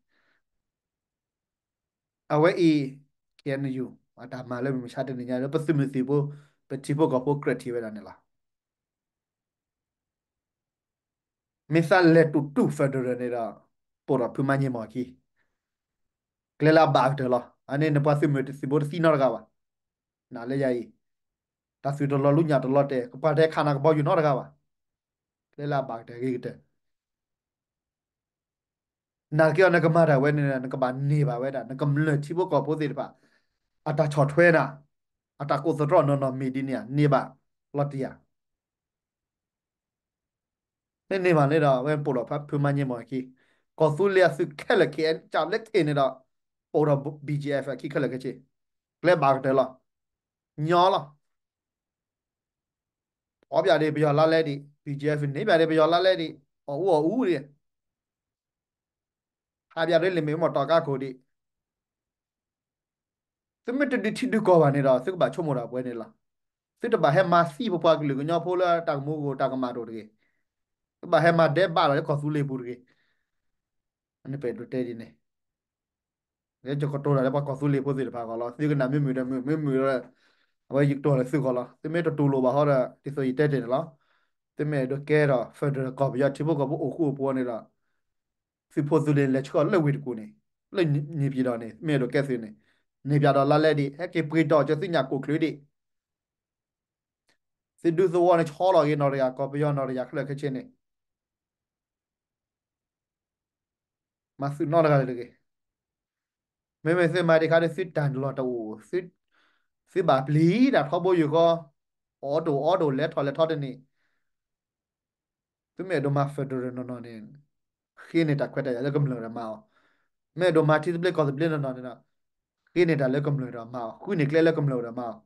အဝဲအံၤ K N U အတၢ်မၤလၢမုၢ်မဆါတနံၤညါလၢပသုးမုၢ်သံၣ်ဘိ ပထံဖိကီၢ်ဖိကြၢးထံၣ်ဝဲဒၣ်န့ၣ်လီၤ. မ့ၢ်သးလဲၤတူၢ်တူၢ် federal န့ၣ်ဒီး ပိာ်ထီၣ်ဖုမၤညံမီၢ်အခံ ကျဲလၢအဘၣ်ကတၢၢ်လီၤ. အန့ၣ်နပှၤသုးမုၢ်သံၣ်ဘိတသံနီတဂၤဘၣ်. နလၢယၤအံၤ တၢ်သုးတလီၤလူညၣ်တလီၤတဲာ် ကပှၤတဟဲခးနၤကဘီယူၤနီတဂၤဘၣ်. ကျဲလၢအဘၣ်ကတၢၢ်ဂ့ၤကတၢၢ် နာ်က့အီၤ နကမၤတၢ်ဝဲန့ၣ် နကဘၣ်န့ၢ်ဘၣ်ဝဲဒၣ် နကမျၢၢ်ထံဖိကီၢ်ဖိသ့ၣ်တဖၣ် အတၢ်ဆီၣ်ထွဲနၤ အတၢ်ကိးသတြီၣ်နီၢ်နီၢ်မ့ၢ်ဒ်န့ၣ်ဧါ န့ၢ်ဘၣ်လီၤတံၢ်ဧါ. မ့ၢ်န့ၢ်ဘၣ်န့ၣ်ဒီး အဝဲပိာ်ထီၣ်ဖုမၤညံမီၢ်အခံ ကီၢ်သူလ့ၤအသုးခဲလၢာ် ခဲအံၤ ကၢ်လၢခဲအံၤန့ၣ်ဒီး ပိာ်ထီၣ် B G F အခံခဲလၢာ်ခဲဆ့ ကျဲဘၣ်ကတၢၢ်လီၤ. ညီလီၤ အီၣ်ဘၣ်ဒံးပယီၤလါလဲဒံး B G F န့ၢ်ဘၣ်ဒံးပယီၤလါလဲဒံး အီၣ်အူအီၣ်အူဒံး ဟးဘၣ်ဒံးလံာ်မ့ၢ်မီၢ်တီၤကါခိၣ်ဒံး သုမ့ၢ်တဒုးထံဒုးကီၢ်ဘၣ်န့ၣ်ဒီး သုကဘၣ်ဆိကမိၣ်တၢ်ပှဲၤန့ၣ်လီၤ. သုတဘၣ်ဟဲမၤသံပပှၤကလုာ်ကညီဖိလၢတၢ်ကမူကအိၣ်တၢ်ကမၣ်တအိၣ်တဂ့ၤ. သုဘၣ်ဟဲမၤဒဲးဘးလီၤလၢကီၢ်သူလ့ၤပူၤတဂ့ၤ. အန့ၣ်ပအဲၣ်ဒိးတဲဒ်န့ၣ် ယကတိၤတၢ်လၢပှၤကီၢ်သူလ့ၤဖိသ့ၣ်တဖၣ်အဂီၢ်လီၤ. သုကနၣ်မ့ၢ်မုာ်ဒီးမုာ် မ့ၢ်မုာ်ဒီး အဝဲယကတိၤတၢ်လၢသုဂီၢ်လီၤ. သုမ့ၢ်တတူၢ်လိာ်ဘၣ်ဟီဒီး ဒ်သိးယတဲတ့ၢ်န့ၣ်လီၤ. သုမ့ၢ်အဲၣ်ဒိးကဲထီၣ် federal ကီၢ်ပယီၤထံဖိကီၢ်ဖိအိၣ်ဃူအိၣ်ဖိးန့ၣ်ဒီး သုးဖိသုးလ့ၤလဲၤဆှၢအီၤလၢဝ့ၢ်တကူၣ်န့ၣ် လၢန့ၣ်ပၠံၣ်ဒီးန့ၣ် မ့ၢ်အဲၣ်ဒိးကဲသုးန့ၣ် န့ၢ်ပၠးဒီးလါလဲဒံး ဟဲက့ၤပှ့ၤတီၢ်ကၢသုညၣ်ကိၣ်ချၢဒံး သုဒူသဝီန့ၣ် ဆီလီၤဂ့ၤနီၢ်တယၢ် ကီၢ်ပယီၤနီၢ်တယၢ်ခဲလၢာ်ခဲဆ့န့ၣ် မၤသုးနီတဂၤလၢၤတဂ့ၤ. မ့မ့ၢ်သုမၤဒံးခါဒီး သုတၢ်လီၢ်တအိၣ်, သုဘၣ်ပျံၤတၢ်ထီဘိယူၢ်ဃီ, အီၣ်တအိၣ်အီတအိၣ် လဲၤထီၣ်လဲၤထီတန့ၢ်, သုမ့ၢ်အဲၣ်ဒိးမၤ federal နီၢ်နီၢ်န့ၣ်, ဃ့န့ၢ်တၢ်ခွဲးတၢ်ယာ်လၢကမျၢၢ်ဒီးမၤအီၤ, မ့ၢ်အဲၣ်ဒိးမၤထံသဘျ့ကီၢ်သဘျ့နီၢ်နီၢ်န့ၣ်ဒီး, ဃ့န့ၢ်တၢ်လၢကမျၢၢ်ဒီးမၤအီၤ, ဃုန့ၢ်ကျဲလၢကမျၢၢ်ဒီးမၤအီၤ,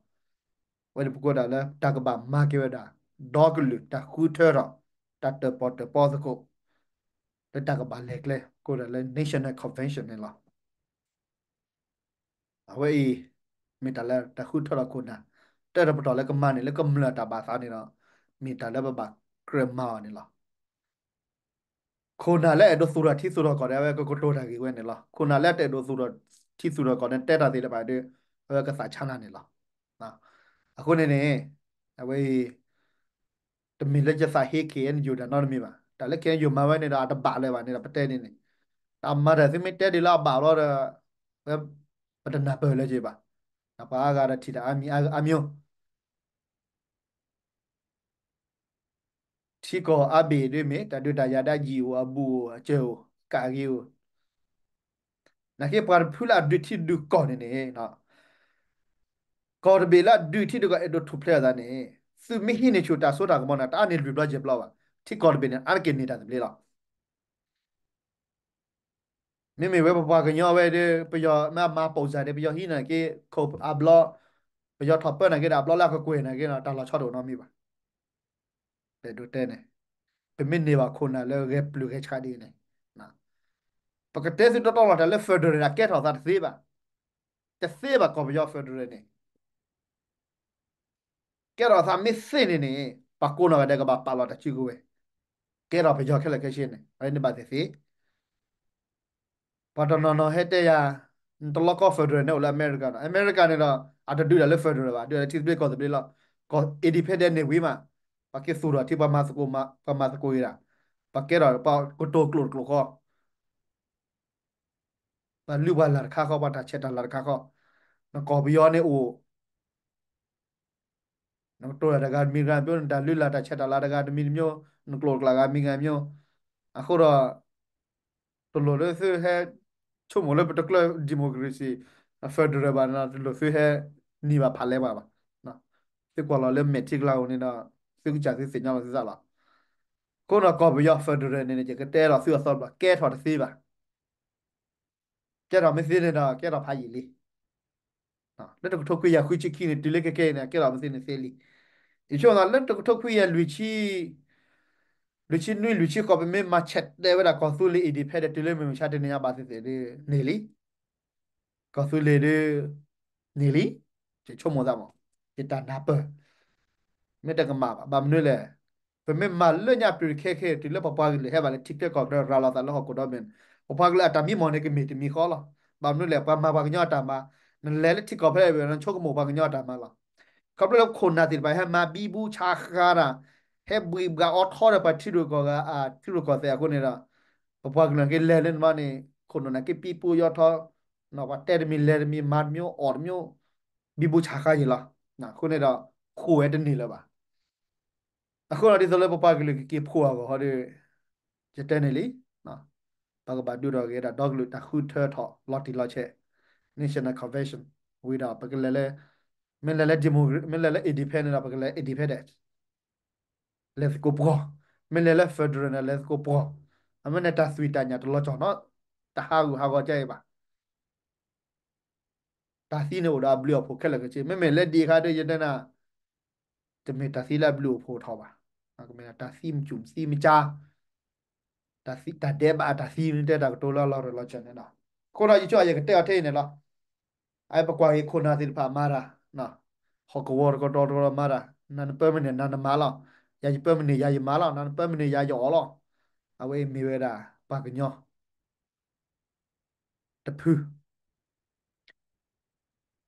ဝဲန့ၣ်ပကိးဒၣ်လၢတၢ်ကဘၣ်မၤက့ၤဝဲဒၣ်, ဒီကလုာ်တၢ်ဃုထၢထီၣ်, တၢ်တၢၣ်ပီၣ်တၢၣ်ပီသကိး, လၢတၢ်ကဘၣ်လဲၤကျဲ ကိးဒၣ်လၢ National Convention န့ၣ်လီၤ. အဝဲအံၤ, မ့ၢ်တၢ်လၢတၢ်ဃုထၢထီၣ်ခိၣ်နၢ်, တၢ်တပတီၢ်လၢကမၤန့ၣ် လၢကမျၢၢ်တၢ်ဘၣ်သးန့ၣ်ဒီး, မ့ၢ်တၢ်လၢပဘၣ်ကြၢးမၤအီၤန့ၣ်လီၤ. ခိၣ်နၢ်လၢအဲၣ်ဒိးသူၣ်ထီၣ်ထံသူၣ်ထီၣ်ကီၢ်ဒီး အဝဲကကတိၤတၢ်ဂ့ၢ်ဝဲန့ၣ်လီၤ. ခိၣ်နၢ်လၢတအဲၣ်ဒိးသူၣ်ထီၣ်ထံသူၣ်ထီၣ်ကီၢ်န့ၣ် တဲတၢ်သ့ၣ်တဖၣ်ဒီး, အဝဲကသးဆါနၤန့ၣ်လီၤ. အဃိန့ၣ်န့ၣ်, အဝဲအံၤ, တမ့ၢ်လၢယသးဟ့ KNU တၢ်နီတမံၤဘၣ်. တၢ်လၢ KNU မၤဝဲန့ၣ်ဒီး အတဘၣ်လၢၤဘၣ်န့ၣ်ဒီး ပတဲန့ၣ်န့ၣ်, တၢ်မၤတၢ်သုမ့ၢ်တဲဒ်လၢအဘၣ်လီၤဒီး ပတနၢ်ပၢၢ်လၢၤက့ၤဘၣ်. ပှၤအါဂၤဒီးထံၣ်တၢ်အါမံၤအါမံၤအိၣ် ထံကီၢ်အါဘ့ၣ်ဒ်မ့ၢ် တၢ်ဒုးတၢ်ယၤဒၣ်ယံာ်အိၣ် အဘူးအိၣ် အစၢၤအိၣ် ကးဂ့ၤအိၣ်, နာ်က့ပှၤတဖုလၢအဒုးထံဒုးကီၢ်န့ၣ်န့ၣ်, ကီၢ်တဘ့ၣ်လၢအဒုးထံဒုးကီၢ် အဲၣ်ဒိးထူၣ်ဖျဲးအသးန့ၣ်, သုမ့ၢ်ဟံးန့ၢ်ဆူၣ်တၢ်စိတၢ်ကမီၤန့ၣ် တအါန့ၢ်လွံၢ်ဘျီယဲၢ်ဘျီဘၣ်. ထံကီၢ်တဘ့ၣ်န့ၣ် အါတက့ၢ်န့ၢ်တၢ်သဘျ့လီၤ. မ့မ့ၢ်ဝဲပပှၤကညီအဝဲဒီး ပယီၤမ့ၢ်အမၤပိာ်စၢ်ဒီး ပယီၤဟံးန့ၢ်က့ၤခိၣ်အဘျီ, ပယီၤထီၣ်ပၢန့ၢ်က့ၤဒီးအဘျီလၢအကကွဲၢ်န့ၢ်က့ၤဒီး တၢ်လီၤဆီတအိၣ်နီတမံၤဘၣ်. ပအဲၣ်ဒိးတဲန့ၣ်, ပမ့ၢ်န့ၢ်ဘၣ်ခိၣ်နၢ်လၢဂဲၤပျုၢ်ဂဲၤဆှးဒ်အံၤန့ၣ်, ပကတဲသုတီတီလီၤ တၢ်လၢ federal န့ၣ် အကဲထီၣ်သးတသ့ဘၣ်, တသ့ဘၣ် ကီၢ်ပယီၤ federal န့ၣ် ကဲထီၣ်သးမ့ၢ်သ့န့ၣ်န့ၣ် ပှၤကိးနီၢ်ဂၤဒဲးကဘၣ်ပာ်လီၤတၢ်စုကဝဲၤ, ကဲထီၣ်ပယီၤခဲလၢာ်ခဲဆ့န့ၣ် အဝဲန့ၣ်ဘၣ်သ့ၣ်သ့ၣ်. ပှၤတနီၤနီၤဟဲတဲယၤ, နတလီၢ်ကီ federal န့ၣ်အိၣ်လၢအမဲရကၤနီၤ, အမဲရကၤန့ၣ်ဒီး အတဒုးတၢ်လၢ federal ဘၣ်, ဒုးတၢ်လၢထံသဘျ့ကီၢ်သဘျ့လီၤ. ကီၢ် independent န့ၢ်ဝံၤမး, ပှၤက့ၤသူၣ်ထီၣ်ထံ ပှၤမၤသကိးဂ့ၤဒၣ်, ပှၤကဲထီၣ်ပှၤကတိၤကျိာ်တကျိာ်ဃီ ပှၤလုၢ်ပှၤလၢ်တခါဃီ, ပှၤတၢ်ဆဲးတၢ်လၤတခါဃီ, နကီၢ်ပယီၤန့ၣ်အိၣ်, နကတိၤတၢ်တဂၤတမံၤတဂၤမံၤ, နတၢ်လုၢ်လၢ်တၢ်ဆဲးတၢ်လၤတဂၤတမံၤတမံၤ, နကျိာ်တကျါဂၤမံၤဂၤမံၤ, အဃိဒီး တလိၣ်လၢသုဟဲ ဆိကမိၣ်လၢပတကျၢၢ် democracy federal ဘၣ်န့ၣ် တလိၣ်သုဟဲနံၤဘၣ်ဖးလဲၢ်ပှၤဘၣ်. သုကွၢ်လီၤလၢမဲာ်ထံကလၤဧိၤန့ၣ်ဒီး သုကစၢ်သုသ့ၣ်ညါလီၤသုသးလီၤ. အဃိဒီးကီၢ်ပယီၤ federal န့ၣ်န့ၣ် ယကတဲလီၤသုအသီတဘျီ ကဲထီၣ်တသ့ဘၣ်. ကဲထီၣ်မ့ၢ်သ့န့ၣ်ဒီး ကဲထီၣ်ဖးယံာ်လံ. လၢတကထိခွံကယၤဃုဆံခံန့ၣ် တုၤလၢခဲကနံၣ်အံၤန့ၣ် ကဲထီၣ်မ့ၢ်သ့န့ၣ်သ့လံ. ယဆိကမိၣ်သးလၢတကထိခွံကယၤလွံၢ်ဆံ လွံၢ်ဆံနွံ လွံၢ်ဆံဃိး ပမ့ၢ်မၤဆဲးတဲဝဲဒၣ်ကီၢ်သူလ့ၤ independent တုၤလၢမုၢ်မဆါတနံၤညါဘၣ်သ့ၣ်သ့ၣ်ဒ်န့ၣ်လံ. ကီၢ်သူလ့ၤဒ်န့ၣ်လံ. ယဆိကမိၣ်သးမး, ယတၢ်နၢ်ပၢၢ် မ့ၢ်တကမၣ်ဘၣ်. ဘၣ်မနုၤလဲၣ်, ပမ့ၢ်မၤလၢညါပျုၤတခဲခဲ တုၤလၢပပှၤကလုာ်ဟဲဘၣ်လၢထံချၢကီၢ်ချၢ ရၤလီၤသးလၢဟီၣ်ခိၣ်ဒီဘ့ၣ်န့ၣ်, ပပှၤကလုာ်အတၢ်မံမီၢ်န့ၣ် ကမ့ၢ်တမံၤဃီလီၤ. ဘၣ်မနုၤလဲၣ်, ပှၤမၤပှၤကညီအတၢ်မၤ, နလဲၤလၢထံကီၢ်ဖဲလဲၣ် နဆိကမိၣ်ပှၤကညီအတၢ်မၤလီၤ. ခီဖျိလၢခိၣ်နၢ်သ့ၣ်တဖၣ် ဟဲမၤဘံဘူဆါဃါတၢ်, ဟဲဘှံးဘှါအီထီဒီးပှၤထံရူၢ်ကီၢ်သဲးအဃိန့ၣ်ဒီး, ပပှၤကလုာ်က့ၤလဲၤလၢနမါန့ၣ် ခိၣ်နၢ်န့ၣ်က့ၤပံပူၤယီထီ, ပှၤတဲတမံၤလဲၤတမံၤ မၤတမံၤအီၣ်တမံၤ ဘံဘူဆါဃါယံာ်လီၤ. အဃိန့ၣ်ဒီး ဃိာ်ဝဲတန့ၢ်လၢၤဘၣ်. အဃိဒီးဒ်သိးလၢပပှၤကလုာ်ကက့ၤဖှိၣ်အဂီၢ်ဟီဒီး, ယတဲန့ၣ်လံ, ပကဘၣ်ဒုးထီၣ်က့ၤတၢ်ဒီကလုာ်တၢ်ဃုထၢထီၣ်လီၤတံၢ်လီၤဆဲး, National Convention, ဝံၤဒီးပကလဲၤလၢ, မ့ၢ်လဲၤလၢ democracy, မ့ၢ်လဲၤလၢ independent ဒီး ပကလဲၤ independent, လဲၤသကိးပှီၢ်, မ့ၢ်လဲၤလၢ federal န့ၣ် လဲၤသကိးပှီၢ်, အမ့ၢ်န့ၣ်တၢ်သွံၣ်တၢ်ညၣ်တလီၤကီၢ်နီၤ, တဟးဂူာ်ဟးဂီၤကဲအံၤဘၣ်. တၢ်သံန့ၣ်အိၣ်ဒီးအဘျုးအဖှိၣ်ခဲလၢာ်ခဲဆ့, မ့မ့ၢ်လၢဒ်ခါဒီး ယတဲနၤ, တမ့ၢ်တၢ်သံလၢအဘျုးအဖှိၣ်ထီၣ်ဘၣ်, ကမ့ၢ်တၢ်သံမစူၣ်သံမကါ, တၢ်ဒဲးဘးအတၢ်သံန့ၣ် တဲတၢ်ကတိၤလၢအလီၤရၢၢ်လီၤစၢၤန့ၣ်လီၤ. အဃိဒီးယဆိယကတဲအီၤထဲအံၤန့ၣ်လီၤ. အပကွၢ်က့ၤခိၣ်နၢ်သ့ၣ်တဖၣ်မၤတၢ်, ဟီၣ်ကဝီၤတကတီၢ်တကတီၢ်မၤတၢ်, နၤနပၢမုၢ်န့ၣ် နၤနမၤလီၤ, ယၤယပၢမုၢ်န့ၣ် ယၤယမၤလီၤ, နၤနပၢမုၢ်န့ၣ်ယၤယအီၣ်လီၤ. အဝဲအံၤမ့ၢ်ဝဲဒၣ် ပှၤကညီ တဖု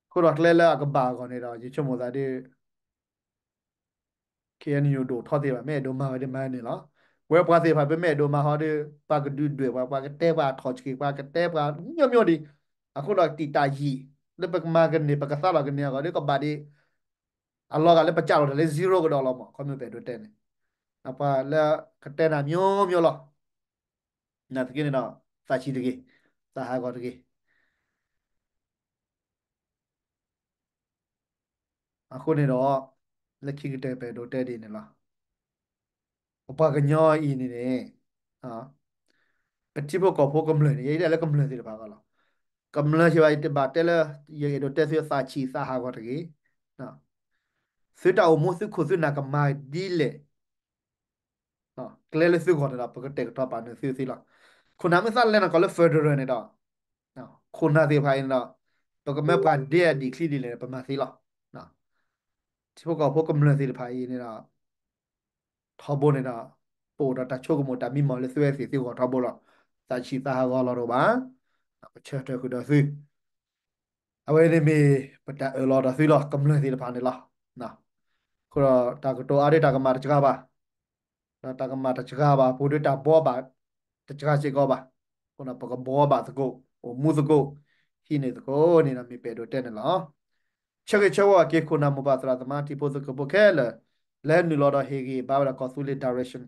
အဃိဒီးကျဲလၢအကဘၣ်အဂီၢ်န့ၣ်ဒီး ယဆိကမိၣ်သးဒီး KNU ဒိၣ်ထီသ့ဘၣ်, မ့ၢ်အဲၣ်ဒိးမၤဝဲဒ်မၤန့ၣ်လီၤ. ပဝဲပှၤသ့ၣ်တဖၣ် ပမ့ၢ်အဲၣ်ဒိးမၤဟီဒီး ပှၤကဒုးဒွဲၣ်ပှၤ, ပှၤကတဲပှၤထီၣ်ဆှံ, ပှၤကတဲပှၤမျိုးမျိုးဒံး, အဃိဒီးတံာ်တာ်ယံာ် လၢပကမၤကန့ၢ် ပကသါလီၤကန့ၢ်အဂီၢ်ဒီး ကဘၣ်ဒ် အလီၤဂာ်လၢပကးလီၤတၢ်လၢ zero ကဒီးလီၤမး, ခီမ့ၢ်ပအဲၣ်ဒိးတဲန့ၣ်, ပှၤလၢကတဲနၤမျိုးမျိုးလီၤ. နာ်သက့န့ၣ်ဒီး သးဆံးတဂ့ၤ, သးဟးဂီၤတဂ့ၤ. အဃိန့ၣ်ဒီး လၢခံကတၢၢ်ပအဲၣ်ဒိးတဲဒ်န့ၣ်လီၤ. ပပှၤကညီအံၤန့ၣ်န့ၣ် ပထံဖိကီၢ်ဖိကမျၢၢ်န့ၣ် ယဲယတဲလၢကမျၢၢ်သ့ၣ်တဖၣ်အဂီၢ်လီၤ. ကမျၢၢ်စ့ၢ်ဘၣ် ယတဘၣ်တဲလၢ ယအဲၣ်ဒိးတဲသုသးဆံးသးဟးဂီၤတဂ့ၤ. သုတၢ်အိၣ်မူသုခိၣ်သုနၢ်ကမၤဒ်လဲၣ် ကျဲလၢသုဂီၢ်န့ၣ်ဒီး ပကတဲာ်ကတီၤပာ်နုာ်သုသ့လီၤ. ခိၣ်နၢ်မ့ၢ်သးလဲၤနၤကီၢ်လၢ federal န့ၣ်ဒီး ခိၣ်နၢ်သ့ၣ်တဖၣ်အံၤန့ၣ်ဒီး ပကမၢပှၤဒ့အဒံးချံဒ်လဲၣ်န့ၣ် ပမၤသ့လီၤ. ထံဖိကီၢ်ဖိကမျၢၢ်သ့ၣ်တဖၣ်အံၤန့ၣ်ဒီး ထီဘိန့ၣ်ဒီး ပအိၣ်ဒီးတၢ်ဆိကမိၣ်တၢ်မံမီၢ်လၢသုဝဲသ့ၣ်သုဂီၢ်ထီဘိလီၤ. သးဆံးသးဟးဂီၤလီၤတအိၣ်ဘၣ်. ပဆၢထၢၣ်ဃုာ်ဒီးသု အဝဲန့ၣ်မ့ၢ်ပတၢ်အၢၣ်လီၤဒီးသုလီၤ ကမျၢၢ်သ့ၣ်တဖၣ်န့ၣ်လီၤ. အဃိဒီးတၢ်ကတိၤအါဒ်တၢ်ကမၣ်တစှၤဘၣ်. ဒီးတၢ်ကမၣ်တစှၤဘၣ် ပအိၣ်ဒီးတၢ်ဘှီဘၣ် တစှၤစ့ၢ်ကီးဘၣ်. အဃိဒီးပကဘှီဘၣ်သကိး အိၣ်မူသကိး ဟံးန့ၢ်သကိးန့ၣ်ဒီး မ့ၢ်ပအဲၣ်ဒိးတဲန့ၣ်လီၤ. ဆၢဂ့ၤဆၢဝါက့ၤခိၣ်နၢ်မိၢ်ပၢ်သရၣ်သမါတံၤဖိသကိးဖိခဲလၢာ် လၢနုာ်လီၤဒီးဟ့ၣ်ဂံၢ်ဘါဝဲဒၣ်ကီၢ်သူလ့ၤ direction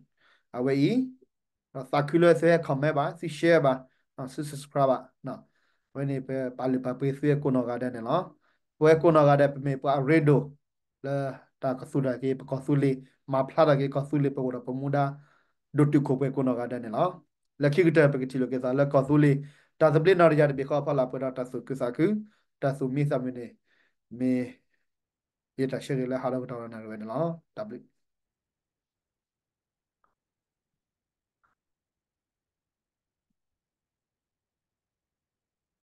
အဝဲအံၤ ဒီးသးခုလၢသုဟဲ comment ဘၣ် သု share ဘၣ် သု subscribe ဘၣ်. အဝဲန့ၣ်ပပာ်လုၢ်ပာ်ပှ့ၤသုဝဲကိးနီၢ်ဂၤဒဲးန့ၣ်လီၤ. ပဝဲကိးနီၢ်ဂၤဒဲး ပမ့ၢ်ပှၤအရ့ဒိၣ် လၢတၢ်ကသူၣ်ထီၣ်က့ၤပကီၢ်သူလ့ၤ မၤဖျါထီၣ်က့ၤကီၢ်သူလ့ၤ ပအိၣ်ဒီးပမူဒါ ဒိၣ်တုာ်ခိၣ်ပှဲၤကိးနီၢ်ဂၤဒဲးန့ၣ်လီၤ. လၢခံကတၢၢ် ပကထံၣ်လိာ်က့ၤသးလၢကီၢ်သူလ့ၤ တၢ်သဘျ့နီၢ်တယၢ်တဘ့ၣ်ဃီအဖီလာ် ပှဲၤဒီးတၢ်သူၣ်ခုသးခု တၢ်သူၣ်မံသးမုာ်န့ၣ် မ့ၢ်ယတၢ်ဆၢဂ့ၤလၢဟးထီၣ်ကတီၢ်ဒီးနၣ်ရံၣ်ဝဲန့ၣ်လီၤ. တၢ်ဘျုး